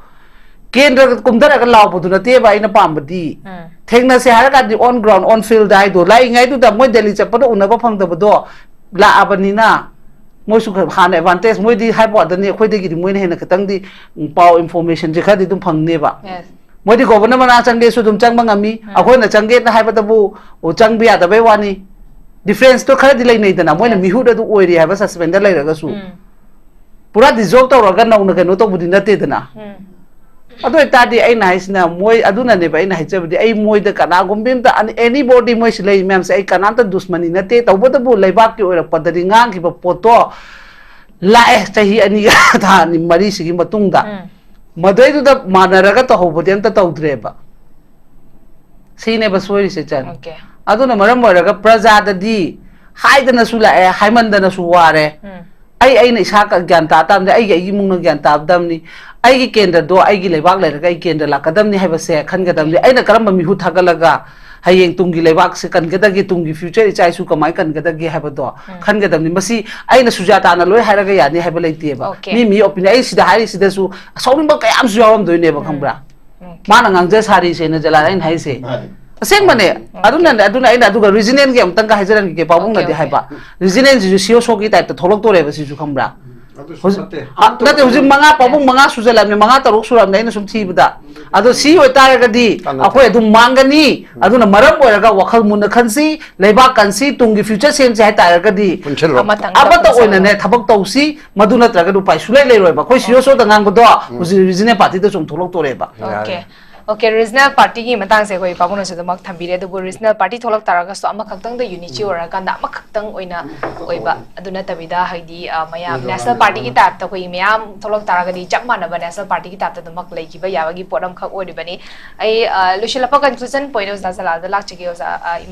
ꯀꯦꯟꯗ꯭ꯔꯒ ꯀꯨꯝꯊꯔꯒ ꯂꯥꯎꯕꯗꯨ ꯅꯠꯇꯦꯕ ꯑꯩꯅ ꯄꯥꯝꯕꯗꯤ꯫ ꯎꯝ꯫ ꯊꯦꯡꯅꯁꯦ ꯍꯥꯏꯔ ꯀꯥꯟꯗꯤ on ground, on field ꯍꯥꯏꯗꯣ ꯂꯥꯛꯏꯉꯩꯗꯨꯗ ꯃꯣꯏ ꯗꯦꯜꯂꯤ ꯆꯠꯄꯗ ꯎꯅꯕ ꯐꯪꯗꯕꯗꯣ ꯂꯥꯛꯑꯕꯅꯤꯅ, ꯃꯣꯏꯁꯨ ꯈꯔ ꯍꯥꯟꯅ ꯑꯦꯗꯚꯥꯟꯇꯦꯖ ꯃꯣꯏꯗꯤ ꯍꯥꯏꯕ ꯋꯥꯗꯅꯤ, ꯑꯩꯈꯣꯏꯗꯒꯤꯗꯤ ꯃꯣꯏꯅ ꯍꯦꯟꯅ ꯈꯤꯇꯪꯗꯤ, ꯎꯝ, ꯄꯥꯎ ꯏꯟꯐꯣꯔꯃꯦꯁꯟꯁꯦ ꯈꯔꯗꯤ ꯑꯗꯨꯝ ꯐꯪꯅꯦꯕ꯫ Yes. ꯃꯣꯏꯗꯤ ꯒꯣꯚꯔꯅꯔ ꯃꯅꯥꯛ ꯆꯪꯒꯦꯁꯨ ꯑꯗꯨꯝ ꯆꯪꯕ ꯉꯝꯃꯤ꯫ ꯎꯝ꯫ ꯑꯩꯈꯣꯏꯅ ꯆꯪꯒꯦꯅ ꯍꯥꯏꯕꯗꯕꯨ, ꯑꯣ, ꯆꯪꯕ ꯌꯥꯗꯕꯩ ꯋꯥꯅꯤ꯫ ꯗꯤꯐ꯭ꯔꯦꯟꯁꯇꯣ ꯈꯔꯗꯤ ꯂꯩꯅꯩꯗꯅ, ꯃꯣꯏꯅ Yes. ꯃꯤꯍꯨꯠ ꯑꯗꯨ ꯑꯣꯏꯔꯤ ꯍꯥꯏꯕ ꯁꯁꯄꯦꯟꯗ ꯂꯩꯔꯒꯁꯨ꯫ ꯎꯝ꯫ ꯄꯨꯔꯥ ꯗꯤꯖꯣꯜꯕ ꯇꯧꯔꯒ ꯅꯧꯅ ꯀꯩꯅꯣ ꯇꯧꯕꯗꯤ ꯅꯠꯇꯦꯗꯅ꯫ ꯎꯝ꯫ ꯑꯗꯨ ꯑꯣꯏꯇꯥꯔꯗꯤ ꯑꯩꯅ ꯍꯥꯏꯁꯤꯅ, ꯃꯣꯏ ꯑꯗꯨꯅꯅꯦꯕ ꯑꯩꯅ ꯍꯥꯏꯖꯕꯗꯤ, ꯑꯩ ꯃꯣꯏꯗ ꯀꯅꯥꯒꯨꯝꯕꯤ ꯑꯝꯇ, anybody, ꯃꯣꯏꯁꯤ ꯂꯩ ꯃꯌꯥꯝꯁꯦ ꯑꯩ ꯀꯅꯥꯝꯇ ꯗꯨꯁꯃꯅꯤ ꯅꯠꯇꯦ꯫ ꯇꯧꯕꯇꯕꯨ ꯂꯩꯕꯥꯛꯀꯤ ꯑꯣꯏꯔꯛꯄꯗꯗꯤ ꯉꯥꯡꯈꯤꯕ ꯄꯣꯠꯇꯣ ꯂꯥꯛꯑꯦ ꯆꯍꯤ ꯑꯅꯤꯒ ꯊꯥ ꯑꯅꯤ ꯃꯔꯤꯁꯤꯒꯤ ꯃꯇꯨꯡꯗ꯫ ꯎꯝ꯫ ꯃꯗꯩꯗꯨꯗ ꯃꯥꯟꯅꯔꯒ ꯇꯧꯍꯧꯕꯗꯤ ꯑꯝꯇ ꯇꯧꯗ꯭ꯔꯦꯕ꯫ ꯁꯤꯅꯦꯕ ꯁꯣꯏꯔꯤꯁꯦ, ꯆꯟ꯫ Okay꯫ ꯑꯗꯨꯅ ꯃꯔꯝ ꯑꯣꯏꯔꯒ ꯄ꯭ꯔꯖꯥꯗꯗꯤ ꯍꯥꯏꯗꯅꯁꯨ ꯂꯥꯛꯑꯦ, ꯍꯥꯏꯃꯟꯗꯅꯁꯨ ꯋꯥꯔꯦ꯫ ꯎꯝ꯫ ꯑꯩ, ꯑꯩꯅ ꯏꯁꯥ ꯒ꯭ꯌꯥꯟ ꯇꯥ ꯇꯥꯕꯅꯤ, ꯑꯩꯒꯤ, ꯑꯩꯒꯤ ꯏꯃꯨꯡꯅ ꯒ꯭ꯌꯥꯟ ꯇꯥꯕꯗꯕꯅꯤ꯫ ꯑꯩꯒꯤ ꯀꯦꯟꯗ꯭ꯔꯗꯣ ꯑꯩꯒꯤ ꯂꯩꯕꯥꯛ ꯂꯩꯔꯒ ꯑꯩ ꯀꯦꯟꯗ꯭ꯔ ꯂꯥꯛꯀꯗꯕꯅꯤ ꯍꯥꯏꯕꯁꯦ ꯈꯟꯒꯗꯕꯅꯤ꯫ Okay꯫ ꯑꯩꯅ ꯀꯔꯝꯕ ꯃꯤꯍꯨꯠ ꯊꯥꯒꯠꯂꯒ ꯍꯌꯦꯡ ꯇꯨꯡꯒꯤ ꯂꯩꯕꯥꯛꯁꯦ ꯀꯟꯒꯗꯒꯦ, ꯇꯨꯡꯒꯤ future ꯏꯆꯥ ꯏꯁꯨ ꯀꯃꯥꯏꯅ ꯀꯟꯒꯗꯒꯦ ꯍꯥꯏꯕꯗꯣ ꯎꯝ꯫ ꯈꯟꯒꯗꯕꯅꯤ꯫ ꯃꯁꯤ ꯑꯩꯅ ꯁꯨꯖꯥꯇꯥꯅ ꯂꯣꯏ ꯍꯥꯏꯔꯒ ꯌꯥꯅꯤ ꯍꯥꯏꯕ ꯂꯩꯇꯦꯕ꯫ Okay꯫ ꯃꯤ, ꯃꯤ opinion, ꯑꯩ ꯁꯤꯗ ꯍꯥꯏꯔꯤꯁꯤꯗꯁꯨ ꯁꯥꯎꯅꯤꯡꯕ ꯀꯌꯥꯝꯁꯨ ꯌꯥꯎꯔꯝꯗꯣꯏꯅꯦꯕ, ꯎꯝ꯫ ꯈꯪꯕ꯭ꯔꯥ? Okay꯫ ꯃꯥꯅ ꯉꯥꯡꯖ ꯁꯥꯔꯤꯁꯦꯅ, ꯖꯂꯥꯜ, ꯑꯩꯅ ꯍꯥꯏꯁꯦ꯫ ꯃꯥꯅꯤ꯫ ꯑꯁꯦꯡꯕꯅꯦ꯫ Okay꯫ ꯑꯗꯨꯅꯅꯦ, ꯑꯗꯨꯅ ꯑꯩꯅ ꯑꯗꯨꯒ regionalꯒꯤ ꯑꯃꯨꯛꯇꯪꯒ ꯍꯥꯏꯖꯔꯝꯒꯦ, ꯄꯥꯕꯨꯡꯅꯗꯤ Okay, okay꯫ ꯍꯥꯏꯕ꯫ Regionalꯁꯤꯁꯨ C E O ꯁꯣꯒꯤ typeꯇ ꯊꯣꯛꯂꯛꯇꯣꯔꯦꯕ ꯁꯤꯁꯨ, ꯈꯪꯕ꯭ꯔꯥ? ꯎꯝ, ꯑꯗꯨꯁꯨ ꯍꯧꯖꯤꯛ, ꯐꯠꯇꯦ꯫ ꯑ, ꯅꯠꯇꯦ, ꯍꯧꯖꯤꯛ ꯃꯉꯥ, ꯄꯥꯕꯨꯡ ꯃꯉꯥ ꯁꯨꯖꯜꯂꯕꯅꯦ, ꯃꯉꯥ ꯇꯔꯨꯛ ꯁꯨꯔꯕꯅꯦ ꯑꯩꯅ ꯁꯨꯝ ꯊꯤꯕꯗ꯫ ꯑꯗꯣ ꯁꯤ ꯑꯣꯏꯇꯥꯔꯒꯗꯤ ꯀꯥꯟꯅꯗꯦ꯫ ꯑꯩꯈꯣꯏ ꯑꯗꯨꯝ ꯃꯥꯡꯒꯅꯤ꯫ ꯎꯝ꯫ ꯑꯗꯨꯅ ꯃꯔꯝ ꯑꯣꯏꯔꯒ ꯋꯥꯈꯜ ꯃꯨꯟꯅ ꯈꯟꯁꯤ, ꯂꯩꯕꯥꯛ ꯀꯟꯁꯤ, ꯇꯨꯡꯒꯤ future ꯁꯦꯝꯁꯤ ꯍꯥꯏꯇꯥꯔꯒꯗꯤ ꯄꯨꯟꯁꯤꯜꯂꯣ꯫ ꯑꯃꯇꯪꯗ ꯑꯃꯠꯇ ꯄꯨꯟꯁꯤꯜꯂꯣ꯫ ꯑꯣꯏꯅꯅꯦ ꯊꯕꯛ ꯇꯧꯁꯤ, ꯃꯗꯨ ꯅꯠꯇ꯭ꯔꯒꯗꯤ ꯎꯄꯥꯏ ꯁꯨꯡꯂꯩ ꯂꯩꯔꯣꯏꯕ꯫ ꯑꯩꯈꯣꯏ C E O ꯁꯣꯗ ꯉꯥꯡꯕꯗꯣ ꯎꯝ꯫ ꯍꯧꯖꯤꯛ regional partyꯗꯁꯨ ꯑꯃꯨꯛ ꯊꯣꯛꯂꯛꯇꯣꯔꯦꯕ꯫ ꯌꯥꯔꯦ꯫ Okay꯫ Okay, regional partyꯒꯤ ꯃꯇꯥꯡꯁꯦ ꯑꯩꯈꯣꯏ ꯄꯥꯕꯨꯡꯅꯁꯨ ꯑꯗꯨꯃꯛ ꯊꯝꯕꯤꯔꯦ, ꯑꯗꯨꯕꯨ regional party ꯊꯣꯛꯂꯛ ꯇꯥꯔꯒꯁꯨ ꯑꯃꯈꯛꯇꯪꯗ unity ꯎꯝ꯫ ꯑꯣꯏꯔꯀꯥꯟꯗ ꯑꯃꯈꯛꯇꯪ ꯑꯣꯏꯅ ꯎꯝ꯫ ꯑꯣꯏꯕ, ꯑꯗꯨ ꯅꯠꯇꯕꯤꯗ ꯍꯥꯏꯗꯤ, ꯑ, ꯃꯌꯥꯝ ꯎꯝ꯫ National partyꯒꯤ typeꯇ ꯑꯩꯈꯣꯏꯒꯤ ꯃꯌꯥꯝ ꯊꯣꯛꯂꯛ ꯇꯥꯔꯒꯗꯤ ꯆꯞ ꯃꯥꯟꯅꯕ national partyꯒꯤ typeꯇ ꯑꯗꯨꯃꯛ ꯂꯩꯈꯤꯕ ꯌꯥꯕꯒꯤ ꯄꯣꯠ ꯑꯃꯈꯛ ꯑꯣꯏꯔꯤꯕꯅꯤ꯫ ꯑꯩ, ꯑ, ꯂꯣꯏꯁꯤꯜꯂꯛꯄ conclusion point ꯑꯣꯖꯥ ꯖꯂꯥꯜꯗ ꯂꯥꯛꯆꯒꯦ, ꯑꯣꯖꯥ, ꯑ, ꯏꯃꯥ